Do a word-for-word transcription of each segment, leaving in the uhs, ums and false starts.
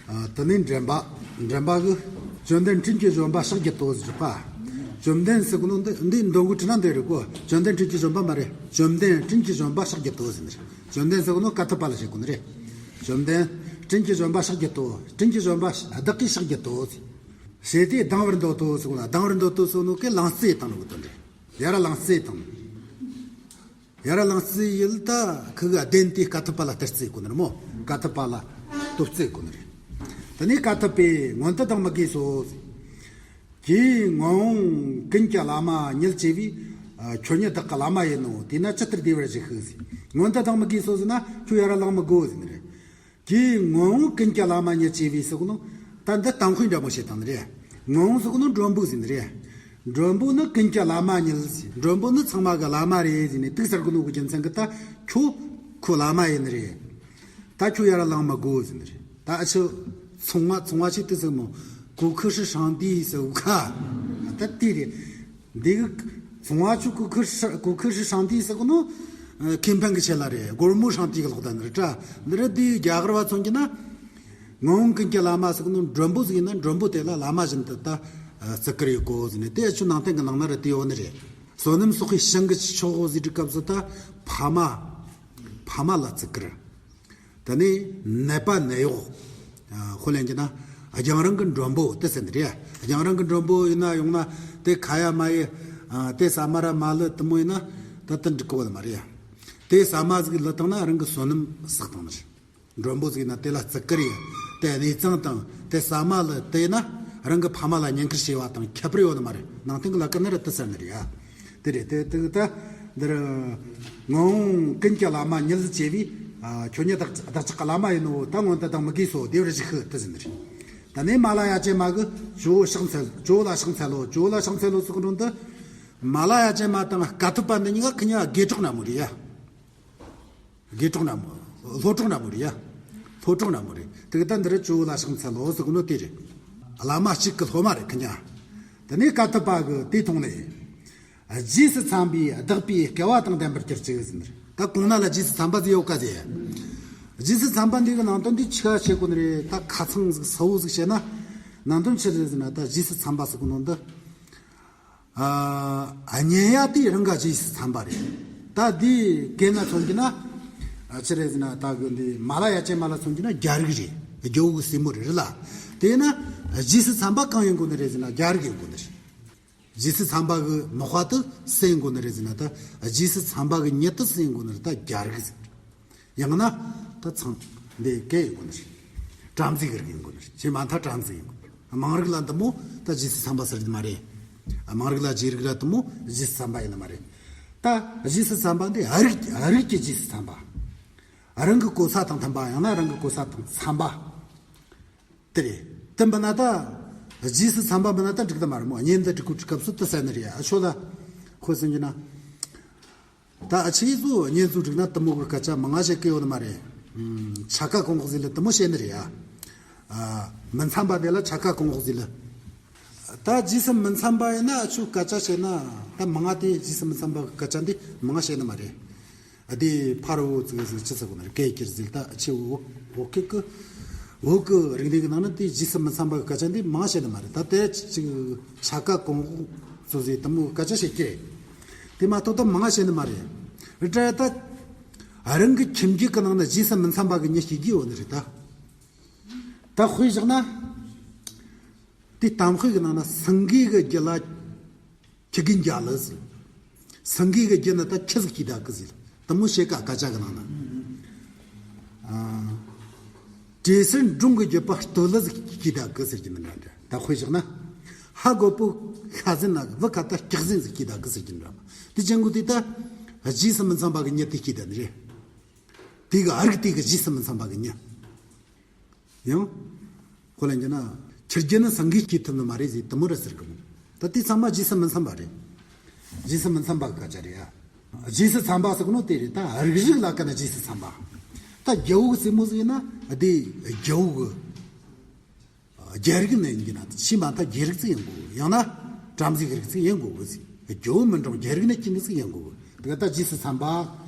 ཨ། དེ་ནས་འདྲེན་པ། འདྲེན་པ་གི། བཅོམ་ལྡན་སྤྲིན་གྱི་བཞོན་པ་ཕྱག་བརྒྱད་དོ་ཟེར་པ། བཅོམ་ལྡན་ཟེར་གོ་ནོ་འདི་འདི་འདོན་གོ་དྲི་ན་འདི་རེད་གོ། བཅོམ་ལྡན་སྤྲིན་གྱི་བཞོན་པ་མ་རེད། བཅོམ་ལྡན་སྤྲིན་གྱི་བཞོན་པ་ཕྱག་བརྒྱད་དོ་ཟེར་ནི་རེད། བཅོམ་ལྡན་ཟེར་གོ་ནོ་ཀ་ཐུབ་པ་ལ་བྱེད་གོ་ནི་རེད། བཅོམ་ལྡན་སྤྲིན་གྱི་བཞོན་པ་ཕྱག་བརྒྱད་དོ། སྤྲིན་གྱི་བཞོན་པ་བདག་གིས་ཕྱག་བརྒྱད་དོ་ཟེར། ཞེས་དེས་ལྡང་བར་འདོད་དོ་ཟེར་གོ་ན། ལྡང་བར་འདོད་དོ་ཟེར་གོ་ནོ་གི་ལང་རྩིས་བཏང་ནོ་གི་དོན་རེད། ཡར་ལང་རྩིས་བཏང་། ཡར་ལང་རྩིས་ཡིན་ད་ཁུ་གི་གདན་དེ་ཀ་ཐུབ་པ་ལ་སྟེར་རྩིས་གོ་ནི་རེད་མོ། ཀ་ཐུབ་པ་ལ་སྟོབ་རྩིས་གོ་ནི་རེད། དེ་ནས་ཀ་ཐུབ་པས་མངོན་དུ་ལྡང་མི་དགོས་སོ། ཀྱེ་ངག་དབང་ཀུན་གྱི་བླ་མ་ཉིད་ཅེས་པས། ཁྱོད་ཉིད་བདག་གི་བླ་མ་ཡིན་ནོ། དེས་ན་ཇི་ལྟར་བདེ་བར་བཞུགས་ཤིག་ཟེར། མངོན་དུ་ལྡང་མི་དགོས་སོ་ཟེར་ན་ཁྱོད་ཡར་ལང་མི་དགོས་ཟེར་ནི་རེད། ཀྱེ་ངག་དབང་ཀུན་གྱི་བླ་མ་ཉིད་ཅེས་པས་ཟེར་གོ་ནོ། ད་འདི་གཏམ་དཔེ་འདྲ་མོ་བཤད་བཏང་ནི་རེད། ངག་དབང་ཟེར་གོ་ནོ་མགྲོན་པོ་ཟེར་ནི་རེད། མགྲོན་པོ་ནི་ཀུན་གྱི་བླ་མ་ཉིད་ཟེར། མགྲོན་པོ་ནི་ཚང་མ་གི་བླ་མ་རེད་ཟེར་ནས་དེ་ཟེར་གོ་ནོ་གི་རྒྱུ་མཚན་གི་ད་ཁྱོད་ཁོའི་བླ་མ་ཡིན་ནི་རེད། ད་ཁྱོད་ཡར་ལང་མི་དགོས་ཟེར་ནི་རེད། ད་ཨ་ཆུ་ཚོང་བ་ཚོང་བ་ཆེ་དེ་ཟེར་མོ། 顾客是上帝 ཟེར་གོ་ཁ། ད་དེ་རེད། འདི་གི་ཚོང་བ་ཆུ་顾客是 顾客是上帝 ཟེར་གོ་ནོ། ཁེ་ཕན་གི་ཆེད་ལ་རེད། སྒོར་མོ་ཧྲང་ཏི་གི་ལོག་ད་ནི་རེད་དྲ། འདི་རེད། དེ་རྒྱ་གར་བ་ཚོ་གི་ན། ངག་དབང་ཀུན་གྱི་བླ་མ་ཟེར་གོ་ནོ་མགྲོན་པོ་ཟིག་ཡིན་ན་མགྲོན་པོ་དེ་ལ་བླ་མ་བཞིན་དུ་ད་བརྩི་བཀུར་ཡོད་གོ་ཟེར་ནས། དེ་ཆུ་ནང་བསྟན་གི་ནང་ན་རེད། དེ་ཡོད་ནི་རེད། བསོད་ནམས་གསོག་པའི་ཞིང་གི་ཆོག་ཟེར་དུས་སྐབས་སུ་ད་ཕ་མ། ཕ་མ་ལ་བརྩི་བཀུར། དེ་ནས་ནད་པ་ནད་གཡོག་ཨ། དཔེ་ལེན་གྱི་ན་རྒྱང་རིང་གི་མགྲོན་པོ་དེ་ཟེར་ནི་རེད། རྒྱང་རིང་གི་མགྲོན་པོ་ཡིན་ན་ཡོང་ན་དེ་ཁ་ཡ་མ་ཡི། ཨ། དེ་ཟ་མ་ར་མ་ལི་དེ་མོ་ཡིན་ན་ད་དེ་འགྲིག་གི་ཡོད་མ་རེད། དེ་ཟ་མ་ཟིག་ལི་བཏང་ན་རང་གི་བསོད་ནམས་བསགས་བཏང་ནི་རེད། མགྲོན་པོ་ཟིག་ཡིན་ན་དེ་ལ་བརྩི་བཀུར་ཡིན། དེ་གནས་ཚང་དང་དེ་ཟ་མ་ལི་དེ་ཡིན་ན་རང་གི་ཕ་མ་ལ་བསྙེན་བཀུར་བྱས་པ་དང་ཁྱད་པར་ཡོད་ནི་མ་རེད། ནང་བསྟན་གི་ལ་ཀ་ནི་ར་དེ་ཟེར་ནི་རེད་ཡ། དེ་རེད། དེ་དེ་ད་འདིར་ངག་དབང་ཀུན་གྱི་བླ་མ་ཉིད་ཅེས་པས། ཁྱོད་ཉིད་བདག་བདག་ཅག་གི་བླ་མ་ཡིན་ནོ། ད་མངོན་དུ་ལྡང་མི་དགོས་སོ། བདེ་བར་བཞུགས་ཤིག་དེ་ཟེར་ནི་རེད། ད་ནས་མ་ལ་ཡ་ཅན་མ་གི་ཇོ་བོ་ཕྱག་འཚལ། ཇོ་བོ་ལ་ཕྱག་འཚལ་ལོ། ཇོ་བོ་ལ་ཕྱག་འཚལ་ལོ་ཟེར་གོ་ནོ་འདི། མ་ལ་ཡ་ཅན་མ་དང་ཀ་ཐུབ་པ་འདི་གཉིས་ཀ་ཁི་གཉིས་ཀ་དགེ་གྲོགས་འདྲ་མོ་རེད་ཡ། དགེ་གྲོགས་འདྲ་མོ། སློབ་གྲོགས་འདྲ་མོ་རེད་ཡ། སློབ་གྲོགས་འདྲ་མོ་རེད། དེ་གི་ད་འདི་རུ་ཇོ་བོ་ལ་ཕྱག་འཚལ་ལོ་ཟེར་གོ་ནོ་དེ་རེད། བླ་མ་གཅིག་གི་སློབ་མ་རེད་ཁི་གཉིས་ཀ། དེ་ནས་ཀ་ཐུབ་པ་གི་དེ་མཐོང་ནས། རྗེས་སུ་འཚམས་པའི་བདག་པོའི་སྐལ་བ་དང་ལྡན་པར་གྱུར་ཅིག་ཟེར་ནི་རེད། ད་གོང་ན་ལ་རྗེས་སུ་འཚམས་པ་ཟེར་ཡོད་ཀ་ཟེར། རྗེས་སུ་འཚམས་པ་འདི་གི་ནང་དོན་འདི་ཆི་ག་བཤད་གོ་ནི་རེད། ད་ཁ་ཚང་ཟིག་གསལ་བོ་ཟིག་བཤད་ན། ནང་དོན་ཆི་རེད་ཟེར་ན། ད་རྗེས་སུ་འཚམས་པ་ཟེར་གོ་ནོ་འདི། ཨ། ཉན་ཡ་དེ་རང་ག་རྗེས་སུ་འཚམས་པ་རེད། ད་དེ་གན་ན་མཚོན་གྱི་ན། ཨ། ཆི་རེད་ཟེར་ན། ད་གི་འདི་མ་ལ་ཡ་ཅན་མ་ལ་མཚོན་གྱི་ན་རྒྱ་རིགས་རེད། རྒྱལ་པོ་གི་སྲས་མོ་རེད་རེད་ལ། དེས་ན་རྗེས་སུ་འཚམས་པ་གང་ཡིན་དགོས་ནི་རེད་ཟེར་ན་རྒྱ་རིགས་ཡིན་དགོས་ནི་རེད། རྗེས་སུ་འཚམས་པ་གི་མག་པ་དེ་སུ་ཡིན་དགོས་ནི་རེད་ཟེར་ན། ད་རྗེས་སུ་འཚམས་པ་གི་མྱི་དེ་སུ་ཡིན་དགོས་ནི་རེད། ད་རྒྱ་རིགས་ཟེར། ཡང་ན་ད་ཚང་འདི་གན་ཡིན་དགོས་ནི་རེད། བྲམ་ཟེ་གི་རིགས་ཡིན་དགོས་ནི་རེད། ཁྱེད་མ་མཐའ་བྲམ་ཟེ་ཡིན་དགོས། དམངས་རིགས་ལ་འདི་མོ་ད་རྗེས་སུ་འཚམས་པ་ཟེར་གྱི་མ་རེད། དམངས་རིགས་ལ་རྗེ་རིགས་ལ་འདི་མོ་རྗེས་སུ་འཚམས་པ་ཡིན་ནི་མ་རེད། ད་རྗེས་སུ་འཚམས་པ་འདི་རིགས་རིགས་ཀྱི་རྗེས་སུ་འཚམས་པ། རང་གི་གོ་ས་དང་མཐུན་པ། ཡང་ན་རང་གི་གོ་ས་དང་འཚམས་པ། དེ་རེད། དེ་མིན་ན་ད། རྗེས་སུ་འཚམས་པ་མིན་ན་ད་འགྲིག་ད་མ་རེད་མོ། གཉེན་དུ་འགྲིག་གོ་དུས་སྐབས་སུ་དེ་ཟེར་ནི་རེད། ཨ་ཆོ་ལ་ཁོ་ཟེར་གྱི་ན། ད་ཨ་ཆེ་ཚོ་གཉེན་ཚོ་འགྲིག་ན་དེ་མོ་གི་སྐད་ཆ་མང་ང་བཤད་གི་ཡོད་ནི་མ་རེད། ཕྱ་ཀ་གོང་འོག་ཟེར་ལ་དེ་མོ་བཤད་ནི་རེད་ཡ། ཨ། མི་འཚམས་པ་དེ་ལ་ཕྱ་ཀ་གོང་འོག་ཟེར་ལ། ད་རྗེས་སུ་མི་འཚམས་པ་ཡིན་ན་ཨ་ཆོ་སྐད་ཆ་བཤད་ན། ད་མང་ང་དེ་རྗེས་སུ་མི་འཚམས་པ་གི་སྐད་ཆ་འདི་མང་ང་བཤད་ནི་མ་རེད། ཨ། དེ་ཕ་རོལ་པོ་ཟིག་ཟིག་ཆི་ཟེར་གོ་ནི་རེད། སྐད་ཀྱིར་ཟིག་ད་ཆི་བོ་བོད་སྐད་ཀྱི་བོད་ཀྱི་རིག་གནས་ཀྱི་ནང་ན་དེ་རྗེས་སུ་མི་འཚམས་པ་གི་སྐད་ཆ་འདི་མང་བཤད་ནི་མ་རེད། ད་དེ་ཅིག་ཕྱ་ཀ་གོང་འོག་ཚོ་ཟིག་དེ་མོ་སྐད་ཆ་བཤད་ཀྱི་རེད། དེ་མ་གཏོགས་ད་མང་བཤད་ནི་མ་རེད། རེད་དྲ་ད་རང་གི་ཁྱིམ་རྒྱུད་ཀྱི་ནང་ན་རྗེས་སུ་མི་འཚམས་པ་གི་མྱི་སྐྱེ་གི་ཡོད་ནི་རེད་ད། ད་དཔེ་བཞག་ན། དེ་གཏམ་དཔེ་གི་ནང་ན་སེང་གེ་གི་རྒྱུད་ལ་ཁྱི་རྒན་བརྒྱ་ལ་ཟེར། སེང་གེ་གི་རྒྱུད་ན་ད་ཁྱི་ཟིག་སྐྱེས་ད་གི་ཟེར། དེ་མོ་བཤད་ཀ་སྐད་ཆ་གི་ནང་ན། ཨ། བྲེ་སེར་འབྲོང་གི་རྒྱུད་པ་སྟོད་ལ་ཟིག་སྐྱེས་ད་གི་ཟེར་གྱི་མི་འདྲ་འདྲ། ད་དཔེ་བཞག་ན། ཧ་རྒོད་པོ་ཤ་ཟན་ན་བུ་ཁ་ད་སྐྱག་ཟན་ཟིག་སྐྱེས་ད་གི་ཟེར་གྱི་འདྲ་མ། དེ་ཅན་གོ་དེ་ད་རྗེས་སུ་མི་འཚམས་པ་གི་མྱི་དེ་སྐྱེས་ད་ནི་རེད། དེ་གི་ཨ་རིག་དེ་གི་རྗེས་སུ་མི་འཚམས་པ་གི་མྱི། ཡང་། ཁོ་ལ་འགྱུར་ན། ཁྱི་རྒྱུད་ནི་སེང་གེ་སྐྱེ་ཐུབ་ནི་མ་རེད་ཟེར་དེ་མོ་ར་ཟེར་གི་མོ། ད་དེ་ཚང་མ་རྗེས་སུ་མི་འཚམས་པ་རེད། རྗེས་སུ་མི་འཚམས་པ་གི་སྐད་ཆ་རེད་ཡ། རྗེས་སུ་འཚམས་པ་ཟེར་གི་ནོ་དེ་རེད། ད་རིགས་རིགས་ལ་ཀ་ན་རྗེས་སུ་འཚམས་པ། ད་རྒྱལ་པོ་གི་སྲས་མོ་ཟིག་ཡིན་ན་དེ་རྒྱལ་པོ་གི། རྒྱལ་རིགས་ནས་ཡིན་གྱི་ན་ཕྱི་མ་ད་རྒྱལ་རིགས་ཅིག་ཡིན་དགོས། ཡང་ན་བྲམ་ཟེ་གི་རིགས་ཅིག་ཡིན་དགོས་གི་ཟེར། རྒྱལ་པོ་མིན་འགྲོ་རྒྱལ་རིགས་ནས་སྐྱེས་ནི་ཟིག་ཡིན་དགོས་གི། དེ་ག་ད་རྗེས་སུ་འཚམས་པ།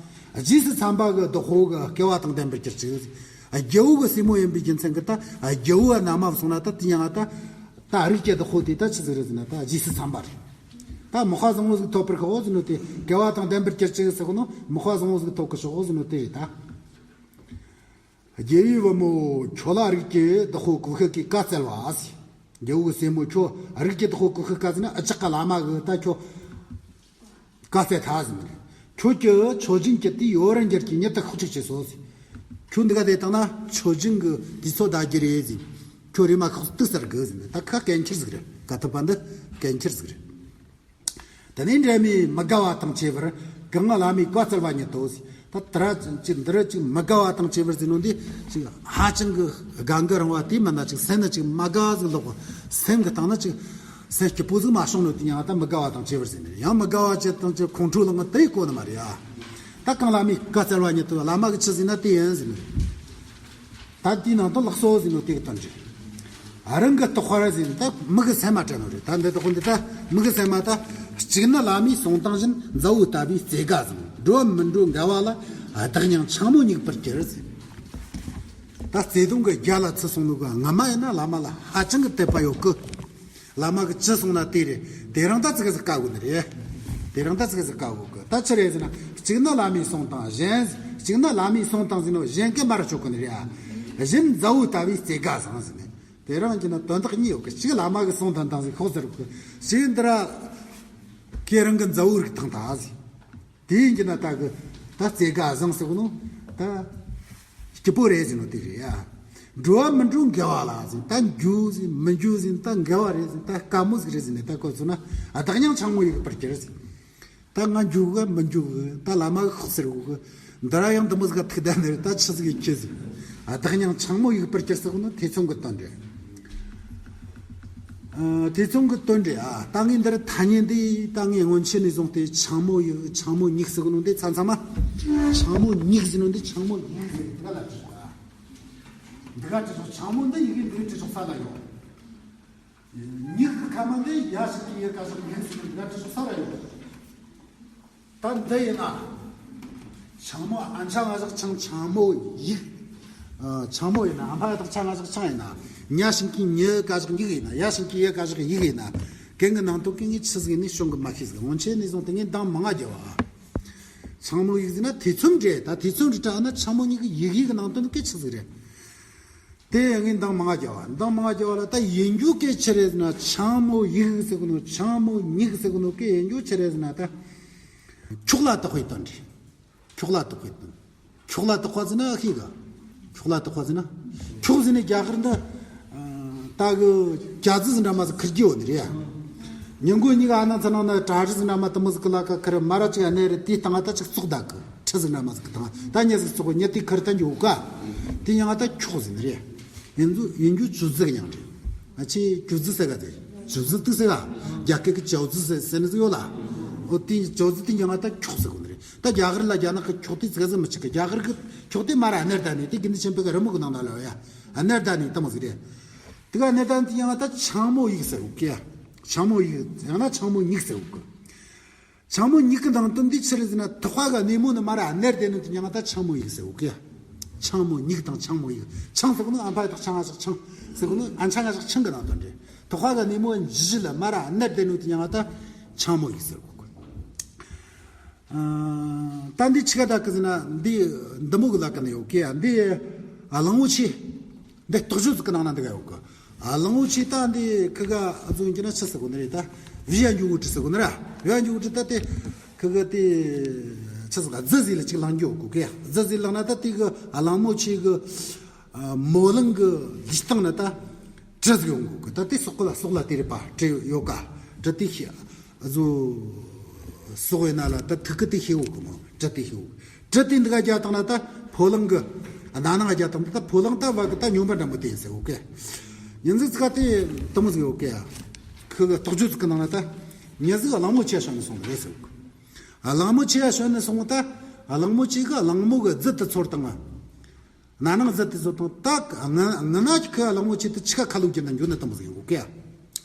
རྗེས་སུ་འཚམས་པ་གི་བདག་པོ་གི་སྐལ་བ་དང་ལྡན་པར་གྱུར་ཅིག་ཟེར། རྒྱལ་པོ་གི་སྲས་མོ་ཡིན་པའི་རྒྱུ་མཚན་གྱིས་ད་རྒྱལ་པོ་བ་མནའ་མ་སོང་ན་ད་དེ་ཡང་ད་ད་རིགས་ཀྱི་བདག་པོ་དེ་ད་ཆི་ཟིག་རེད་ཟེར་ན་ད་རྗེས་སུ་འཚམ་པ་རེད། ད་མི་དཔའ་བཟང་པོ་ཟིག་ཐོབ་པར་ཤོག་ཟེར་ནོ་དེ། དགེ་བ་དང་ལྡན་པར་གྱུར་ཅིག་ཟེར་གོ་ནོ་མི་དཔའ་བཟང་པོ་ཟིག་ཐོབ་ཀྱི་ཤོག་ཟེར་ནོ་དེ་རེད་ད། རྒྱལ་པོའི་བུ་མོ་ཁྱོད་ལ་རིགས་ཀྱི་བདག་པོ་ཀུ་ཤུ་གིས་བཀའ་སྩལ་བ་ཟེར། རྒྱལ་པོ་གི་སྲས་མོ་ཁྱོད་རིགས་ཀྱི་བདག་པོ་ཀུ་ཤུ་བཀའ་ཟེར་ན་ཨ་ཅག་གི་བླ་མ་གིས་ད་ཁྱོད་བཀའ་སྩལ་ཐལ་ཟེར་ནི་རེད། ཁྱོད་ཀྱིས་མཆོད་སྦྱིན་གྱི་དུས་ཡོ་རན་རྒྱལ་གྱི་ཉིད་དུ་ཤོག་ཅིག་བྱས་སོ་ཟེར། ཁྱོད་འདི་ག་དེ་བཏང་ན་མཆོད་སྦྱིན་གྱི་དུས་ཚོད་འདའ་རྒྱུ་རེད་ཟེར། ཁྱོད་རེམ་མ་ཤོག་ཏུ་ཟེར་གི་ཟེར་ནི། ད་ཁ་སྐད་འཁྱེར་ཟིག་རེད། ག་ཐུབ་པ་འདི་སྐད་འཁྱེར་ཟིག་རེད། དེ་ནས་འབྲལ་མི་མི་དགའ་བ་དང་བཅས་པར་གང་བླ་མའི་བཀའ་སྩལ་བ་ཉིད་དོ་ཟེར། ད་དེ་ར་ཅིག་འདི་ར་ཅིག་མི་དགའ་བ་དང་བཅས་པར་ཟེར་ནོ་འདི་ཅིག་ཧ་ཅང་གི་དགའ་མགུ་རངས་པ་དེ་མིན་ན་ཅིག་སེམས་ན་ཅིག་མ་དགའ་ཟིག་ལོག་སེམས་གི་སྟེང་ན་ཅིག་སེམས་སྐྱིད་པོ་ཟིག་མ་བྱུང་ནོ་དེ་ཡང་ད་མི་དགའ་བ་དང་བཅས་པར་ཟེར་ནི་རེད། ཡང་མི་དགའ་བ་ཅིག་དང་ཅིག་ཁོང་ཁྲོ་ལངས་དེ་གོ་ནི་མ་རེད་ཨ། ད་གང་བླ་མའི་བཀའ་སྩལ་བ་ཉིད་དོ། བླ་མ་གིས་ཆི་ཟེར་ན་དེ་ཡིན་ཟེར་ནི་རེད། ད་དེའི་ནང་དུ་ལགས་སོ་ཟེར་ནོ་དེ་གི་དོན་རེད། རང་གི་བརྟག་པར་ཟེར་ནི་ད་མིག་གི་སེམས་མ་དྲན་ནོ་རེད། ད་འདི་དག་འདི་ད་མིག་གི་སེམས་མ་ད། གཅིག་ནི་བླ་མའི་གསུང་དང་བཞིན་མཛའ་བོའི་ལྟ་བུའི་བརྩེ་དགའ་བཟང་། འགྲོ་བ་མི་འགྲོ་འགལ་བ་ལ། བདག་སྙིང་ཆང་མོ་སྙིགས་པར་གྱུར་ཟེར། ད་བརྩེ་དུང་གི་རྒྱ་ལ་ཚུད་སོང་ནོ་གི་སྔ་མ་ཡིན་ན་བླ་མ་ལ་ཧ་ཅང་གི་དད་པ་ཡོད་གི། བླ་མ་གིས་ཅི་གསུངས་ན་དེ་རེད། དེ་རིང་ད་ཙི་གེ་ཟིག་བཀའ་དགོས་ནི་རེད། དེ་རིང་ད་ཙི་གེ་ཟིག་བཀའ་དགོས་གི། ད་ཆི་རེད་ཟེར་ན་གཅིག་ནི་བླ་མའི་གསུང་དང་གཞན། གཅིག་ནི་བླ་མའི་གསུང་དང་ཟེར་ནོ་གཞན་གི་མར་ཆོག་གི་ནི་རེད་ཨ། གཞན་མཛའ་བོའི་ལྟ་བུའི་བརྩེ་དགའ་བཟང་ཟེར་ནས། དེ་རིང་གི་ན་དོན་དག་གཉིས་ཡོད་གི། གཅིག་བླ་མ་གིས་གསུང་དང་དང་ཟིག་ཤོག་ཟེར་གི། གཅིག་འདི་ར་ཁྱེད་རང་གི་མཛའ་བོའི་རིགས་དང་ད་ཟིག་དེ་ཡིན་གྱི་ན་ད་གི་ད་བརྩེ་དགའ་བཟང་ཟེར་གི་ནོ་ད་སྐྱིད་པོ་རེད་ཟེར་ནོ་དེ་རེད་ཡ། འགྲོ་བ་མི་འགྲོ་འགལ་བ་ལ་ཟེར། ད་འགྱོ་ཟེར་མི་འགྱོ་ཟེར། ད་འགལ་བ་རེད་ཟེར། ད་དཀའ་མོ་ཟིག་རེད་ཟེར་ནས། ད་ཁོ་ཚོ་ན་བདག་སྙིང་ཆང་མོ་སྙིགས་པར་གྱུར་ཟེར། ད་ང་འགྱོ་གི་མི་འགྱོ་གི། ད་བླ་མ་གིས་ཤོག་ཟེར་གོ་གི། འདི་ར་ཡང་འདི་མོ་ཟིག་ག་ཐུག་བསྡད་ནི་རེད། ད་ཆི་ཟིག་གི་ཁྱེད་ཟིག་བདག་སྙིང་ཆང་མོ་སྙིགས་པར་གྱུར་ཟེར་གོ་ནོ་ཐེ་ཚོམ་གི་དོན་རེད། ཨ། དེ་ཚོ་གི་དོན་རེད་ཨ། ད་ངས་འདིར་ཐ་སྙད་འདི་ད་ངས་སྔོན་ཆད་ནས་བཟུང་སྟེ་ཆང་མོ་ཡིག་ཆང་མོ་སྙིགས་ཟེར་གི་ནོ་འདི་ཚང་ཚང་མ། ཆང་མོ་སྙིགས་ཟེར་ནོ་འདི་ཆང་མོ་ཡིག་ཟེར་འདི་ག་ལ་བྲིས་ཤོག་ཨ། འདི་ག་བྲིས་ཤོག་ཆང་མོ་འདི་ཡི་གེ་འདི་བྲིས་ཤོག་ས་ལ་ཡོད། སྙིགས་ཀྱི་ཁ་མ་འདི་ཡ་ཞིག་གི་ཡི་ག་ཞིག་ཡིན་ཟེར་ནོ་འདི་ག་བྲིས་ཤོག་ས་ལ་ཡོད། ད་འདི་ཡིན་ན། ཆང་མོ་ཨ་འཆང་ང་ཞག་ཆང་ཆང་མོ་ཡིག་ཨ། ཆང་མོ་ཡིན་ན་ཨ་ཕ་དག་ཆང་ང་ཞག་ཆང་ཡིན་ན། ཉ་ཤིང་གི་ཉི་ག་ཞག་ཉིག་ཡིན་ན། ཡ་ཤིང་གི་ཡི་ག་ཞག་ཡིག་ཡིན་ན། གན་གི་ནང་དུ་གན་གི་ཆི་ཟིག་ནི་ཤོང་གི་མ་ཤེས་ཟིག་སྔོན་ཆད་ནས་བཟུང་དེ་ངས་འདང་མང་ང་རྒྱབ་བ། ཆང་མོ་ཡིག་ཟིན་ན་ཐེ་ཚོམ་རེད། ད་ཐེ་ཚོམ་རེད་དྲ་ན་ཆང་མོ་ཉིག་གི་ཡིག་ཡིག་གི་ནང་དུ་ནི་སྐད་ཆི་ཟིག་རེད། དེ་ངས་འདང་མང་ང་རྒྱབ་བ། འདང་མང་ང་རྒྱབ་བ་ལ་ད་ཡིན་རྒྱུ་སྐད་ཆི་རེད་ཟེར་ན། ཆང་མོ་ཡིག་ཟེར་གི་ནོ་ཆང་མོ་ཉིག་ཟེར་གི་ནོ་སྐད་ཡིན་རྒྱུ་ཆི་རེད་ཟེར་ན་ད། ཁྱོག་ལ་དག་པའི་དོན་རེད། ཁྱོག་ལ་དག་པའི་དོན། ཁྱོག་ལ་དག་པ་ཟེར་ན་ཤེས་ག་ཁྱོག་ལ་དག་པ་ཟེར་ན། ཁྱོག་ཟེར་ནས་རྒྱ་གར་འདི། ད་གི་རྒྱ་རྫི་ཟེར་འདྲ་མ་ཟིག་ཁུར་གི་ཡོད་ནི་རེད་ཡ། ཉིན་གུང་གཉིས་ཀ་ཨ་ནང་ཚ་ནང་ན་གྲ་རི་ཟེར་འདྲ་མ་དུ་མོ་ཟིག་གི་ལ་ཀ་ཁུར་མ་ར་ཅིག་ཨ་ནེ་རེད། དེའི་སྟེང་ང་ད་ཅིག་བཙོག་ད་གི་ཁྲི་ཟེར་འདྲ་མ་ཟིག་གི་སྟེང་ང་ད་ཉེ་ཟིག་བཙོག་གི་ཉེ་དེ་ཁུར་ད་འགྱོ་ག་དེ་ཡང་ང་ད་ཁྱོག་ཟེར་ནི་རེད། ཡིན་ཚུལ་ཡིན་རྒྱུ་ཅུ་ཟིག་མྱང་རེད། ང་ཆེ་ཅུ་ཟིག་ཟེར་ག་དེ། ཅུ་ཟིག་ཏུ་ཟེར་ག་རྒྱ་སྐད་ཀྱི་ཅའོ་ཙི་ཟེར་ཟེར་ནི་ཟིག་ཡོད་ལ། འོ་དེ་ཅའོ་ཙི་དེ་ཡང་ང་ད་ཁྱོག་ཟེར་གོ་ནི་རེད། ད་རྒྱ་གར་ལ་རྒྱ་ནག་གི་ཁྱོག་དེ་ཟེར་ག་ཟེར་མི་ཆུག་གི་རྒྱ་གར་གི་ཁྱོག་དེ་མ་ར་ཨ་ནེར་ད་ནི་དེ་དགེ་འདུན་ཆེན་པོ་གི་རི་མོ་གི་ནང་ན་ལ་ཡ། ཨ་ནེར་ད་ནི་ད་མོ་ཟིག་རེད། དེ་ག་ཨ་ནེར་ད་ནི་དེ་ཡང་ང་ད་ཆང་མོ་ཡིག་ཟེར་གོ་གི་ཡ། ཆང་མོ་ཡིག་ཡང་ན་ཆང་མོ་ཉིག་ཟེར་གོ་གི། ཆང་མོ་ཉིག་གི་ནང་དོན་འདི་ཆི་རེད་ཟེར་ན། ཐག་པ་གི་སྣེ་མོ་ནི་མ་ར་ཨ་ནེར་དེ་ནི་དེ་ཡང་ང་ད་ཆང་མོ་ཡིག་ཟེར་གོ་གི་ཡ། ཆང་མོ་ཉིག་དང་ཆང་མོ་ཡིག་ཆང་ཟེར་གོ་ནི་ཨ་ཕ་དག་ཆང་ང་ཞག་ཆང་ཟེར་གོ་ནི་ཨ་ཆང་ང་ཞག་ཆང་གི་ནང་དོན་རེད། ཐག་པ་གི་སྣེ་མོ་ཇི་ལ་མ་ར་ཨ་ནེར་དེ་ནི་དེ་ཡང་ང་ད་ཆང་མོ་ཡིག་ཟེར་གོ་གི། ཨ། ད་འདི་ཆི་ག་ད་གི་ཟེར་ན་འདི་འདི་མོ་གི་ལ་ཀ་ནི་ཡོད་གི་ཡ། འདི་གླང་པོ་ཆེ། འདི་རྟོགས་བརྗོད་ཀྱི་ནང་ན་འདི་ག་ཡོད་གི། གླང་པོ་ཆེ་ད་འདི་ཁི་ག་ཨ་ཟུང་གི་ན་ཆི་ཟེར་གོ་ནི་རེད་ད། བི་ཡ་འཇུ་གུ་ཏི་ཟེར་གོ་ནི་ར། བི་ཡ་འཇུ་གུ་ཏི་ད་དེ་ཁི་ག་དེ་ཆི་ཟེར་ག་རྫི་ཟིག་ལ་ཅིག་ལང་རྒྱུ་ཡོད་གོ་གི་ཡ། རྫི་ཟིག་ལང་ན་ད་དེ་གི་གླང་པོ་ཆེ་གི་ཨ། མོ་གླིང་གི་ལུས་སྟེང་ན་ད་གྲི་ཟིག་ཡོང་གོ་གི། ད་དེ་སོག་ལ་སོག་ལ་དེ་རེད་པ། གྲི་ཡོད་ག་གྲི་དེ་ཤི། ཨ་ཟུ། སོག་ཡོད་ན་ལ་ད་ཐུག་གི་དེ་ཤི་འོ་གི་མོ། གྲི་དེ་ཤི་འོ། གྲི་དེ་འདི་ག་རྒྱ་བཏང་ན་ད་ཕོ་གླང་གི་ན་ནང་རྒྱ་བཏང་ད་ཕོ་གླང་ད་བ་གི་ད་སྨྱོན་པ་འདྲ་མོ་དེ་ཡིན་ཟེར་འོ་གི། ཉིན་ཟིག་ཚིག་དེ་དུ་མོ་ཟིག་འོ་གི། ཁི་གི་རྟོགས་བརྗོད་ཚིག་གི་ནང་ན་ད་ཉི་ཟིག་གླང་མོ་ཆེ་ཤོར་ནས་སོང་རེད་ཟེར་འོ་གི། གླང་མོ་ཆེ་ཤོར་ནས་སོང་ད་གླང་མོ་ཆེ་གི་གླང་མོ་གི་རྫི་དེ་ཚོར་དང་། ན་ནང་ཟེར་དེ་ཚོ་དང་ད་ང་ང་ན་ཁི་གླང་མོ་ཆེ་དེ་ཆི་ཁ་ཁ་ལུག་གྱི་ན་འགྱོ་ན་དམ་པོ་ཟིག་ཡོད་གི་ཡ།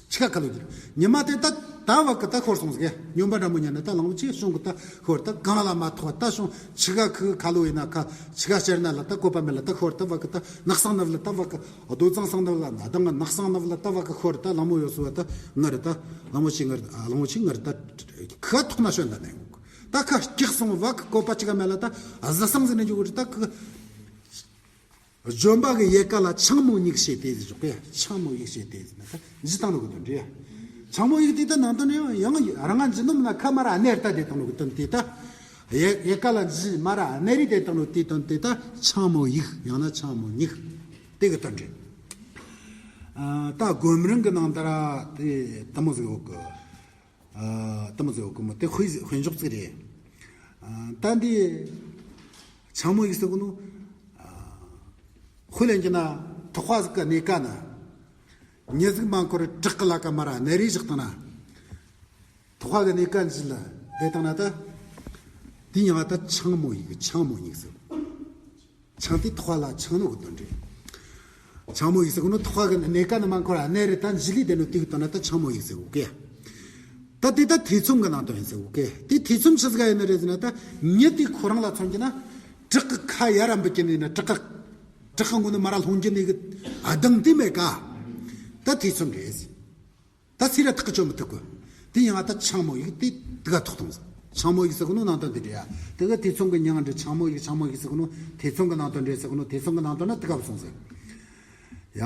ཆི་ཁ་ཁ་ལུག་གྱི་ཉི་མ་དེ་ད་ ད་བ་གི་ད་ཤོར་སོང་ཟིག་སྨྱོན་པ་འདྲ་མོ་ཉན་ནི་ད་གླང་པོ་ཆེ་གཞུང་གི་ད་ཤོར། ད་གང་ལ་མ་ཐོགས་ད་གཞུང་ཆི་ག་ཁུ་ཁ་ལོ་ཡིན་ན་ཁ་ཆི་ག་ཤར་ན་ལ་ད་བཀོད་པ་མེད་ལ་ད་ཤོར། ད་བ་གི་ད་ནགས་སང་ནབ་ལ་ད་བ་གི་རྡོ་ཚང་སང་ནབ་ལ་ན་ད་ང་ནགས་སང་ནབ་ལ་ད་བ་གི་ཤོར། ད་གླང་མོ་ཡོད་སོ་བ་ད་ངར་ད་གླང་པོ་ཆེ་ངར་གླང་པོ་ཆེ་ངར་ད་ཁ་ཐོག་ན་ཤོན་ད་ནས་ད་ཁ་སྐྱག་སོང་བ་གི་བཀོད་པ་ཆི་ག་མེད་ལ་ད་གཟི་སང་ཟིན་ནས་འཇུག་གི་ད་ཁུ། ལྗོན་པ་གི་ཡལ་ག་ལ་ཆང་མོ་ཉིག་བྱས་ཏེ་ཟེར་ཞོག་གི། ཆང་མོ་ཡིག་བྱས་ཏེ་ཟེར་ན་ད་འཇི་བཏང་ནོ་གི་དོན་འདྲི་ཡ། ཆང་མོ་ཡིག་དེ་ད་ནང་དོན་ཡང་ཡང་རང་ང་འཇི་ནོ་མིན་ན་ཁ་མ་ར་གནས་ད་དེ་བཏང་ནོ་གི་དོན་དེ་ད། ཡལ་ཡལ་ག་ལ་འཇི་མ་ར་གནས་རི་དེ་བཏང་ནོ་དེ་དོན་དེ་ད་ཆང་མོ་ཡིག་ཡང་ན་ཆང་མོ་ཉིག་དེ་གི་དོན་འདྲི། ཨ་ད་སྒོམ་རིང་གི་ནང་ད་ར་དེ་ད་མོ་ཟིག་ཡོད་གི། ཨ་ད་མོ་ཟེར་བ་ཀུན་མོ་དེ་དཔེ་དཔེ་འཇོག་ཚིག་རེད། ཨ་ད་འདི་ཆང་མོ་ཡིག་ཟེར་གོ་ནོ། ཨ་དཔེ་ལེན་གྱི་ན་ཐོག་ཁ་ཟིག་གི་གནས་ཀ་ན་མྱི་ཟིག་མ་འཁོར་བྲག་གི་ལ་ཀ་མ་ར་གནས་རི་བཞག་བཏང་ན། ཐོག་ཁ་གི་གནས་ཀ་འཇི་ལ་བསྡད་བཏང་ན་ད། དེ་ཡང་ད་ཆང་མོ་ཡིག་ཆང་མོ་ཡིག་ཟེར། ཆང་དེ་ཐོག་ལ་ཆང་ནོ་གི་དོན་རེད། ཆང་མོ་ཡིག་ཟེར་གོ་ནོ་ཐོག་གི་གནས་ཀ་ནི་མ་འཁོར་གནས་རེད་ད་འཇི་ལི་དེ་ནོ་དེ་གི་དོན་ན་ད་ཆང་མོ་ཡིག་ཟེར་གོ་གི། ད་དེ་ད་ཐེ་ཚོམ་གི་ནང་དོན་ཡིན་ཟེར་གོ་གི། དེ་ཐེ་ཚོམ་ཆི་ཟིག་ཡིན་ནི་རེད་ཟེར་ན་ད་མྱི་དེ་ཁོ་རང་ལ་མཚོན་གྱི་ན་བྲག་གི་ཁ་ཡར་ར་འབུད་ཀྱི་ནི་ན་བྲག་གི་བྲག་གི་མགོ་ནི་མ་ར་ལྷུང་རྒྱུ་ནི་གི་གདེང་དེ་མེད་ཀ། ད་ཐེ་ཚོམ་རེད་ཟེར། ད་སུས་ར་ཐག་གཅོད་མི་ཐུབ་གི། དེ་ཡང་ད་ཆང་མོ་ཡིག་དེ་དེ་ག་ཐོག་ཐོང་ཟེར། ཆང་མོ་ཡིག་ཟེར་གོ་ནོ་ནང་དོན་དེ་འདྲ་ཡ། དེ་ག་ཐེ་ཚོམ་གི་མྱིང་འདྲ་ཆང་མོ་ཡིག་ཆང་མོ་ཡིག་ཟེར་གོ་ནོ་ཐེ་ཚོམ་གི་ནང་དོན་འདྲ་ཟེར་གོ་ནོ་ཐེ་ཚོམ་གི་ནང་དོན་ན་དེ་ག་བུད་སོང་ཟེར། ཡ།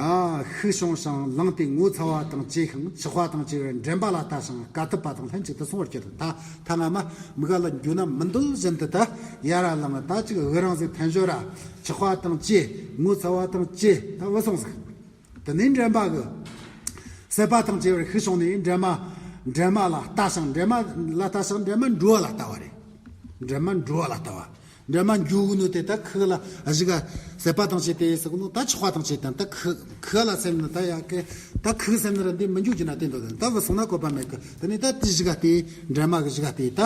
ཤུགས་བྱུང་ཞིང་ལངས་ཏེ་ངོ་ཚ་བ་དང་བཅས་ཤིང་ཆགས་པ་དང་བཅས་པའི་འདྲེན་པ་ལ་ལྟ་ཞིང་དཀའ་ཐུབ་པ་དང་ལྷན་ཅིག་ཏུ་སོང་བར་གྱུར། ད་ཐ་ན་མ་མི་ག་ལ་འགྱོད་ན་མི་འདོད་བཞིན་དུ་ད་ཡར་ར་ལངས་ད་ཅིག་འུ་རང་ཟིག་ཐན་ཞོར་ར་ཆགས་པ་དང་བཅས་ངོ་ཚ་བ་དང་བཅས་ད་བུད་སོང་ཟིག། དེ་ནས་འདྲེན་པ་གི་སྲེད་པ་དང་བཅས་པར་ཤུགས་བྱུང་ནས་འདྲེན་མ། འདྲེན་མ་ལ་ལྟ་ཞིང་འདྲེན་མ་ལ་ལྟ་ཞིང་འདྲེན་མ་འགྲོ་བ་ལ་ལྟ་བ་རེད། འདྲེན་མ་འགྲོ་བ་ལ་ལྟ་བ། འདྲེན་མ་འགྱོ་གི་ནོ་དེ་ད་ཁུ་ལ་གཞི་ག་སྲེད་པ་དང་བཅས་ཏེ་ཟེར་གི་ནོ་ད་ཆགས་པ་དང་བཅས་ཏེ་ད་ཁུ་ཁུ་ལ་སེམས་ནི་ད་ཡ་གི་ད་ཁུ་སེམས་ནི་ར་འདི་མི་འགྱོ་གི་ན་དེ་འདོད་དེ་ད་བུད་སོང་ན་བཀོད་པ་མེད་གི། དེ་ནས་ད་དེ་གཞི་ག་དེ་འདྲེན་མ་གི་གཞི་ག་དེ་ད་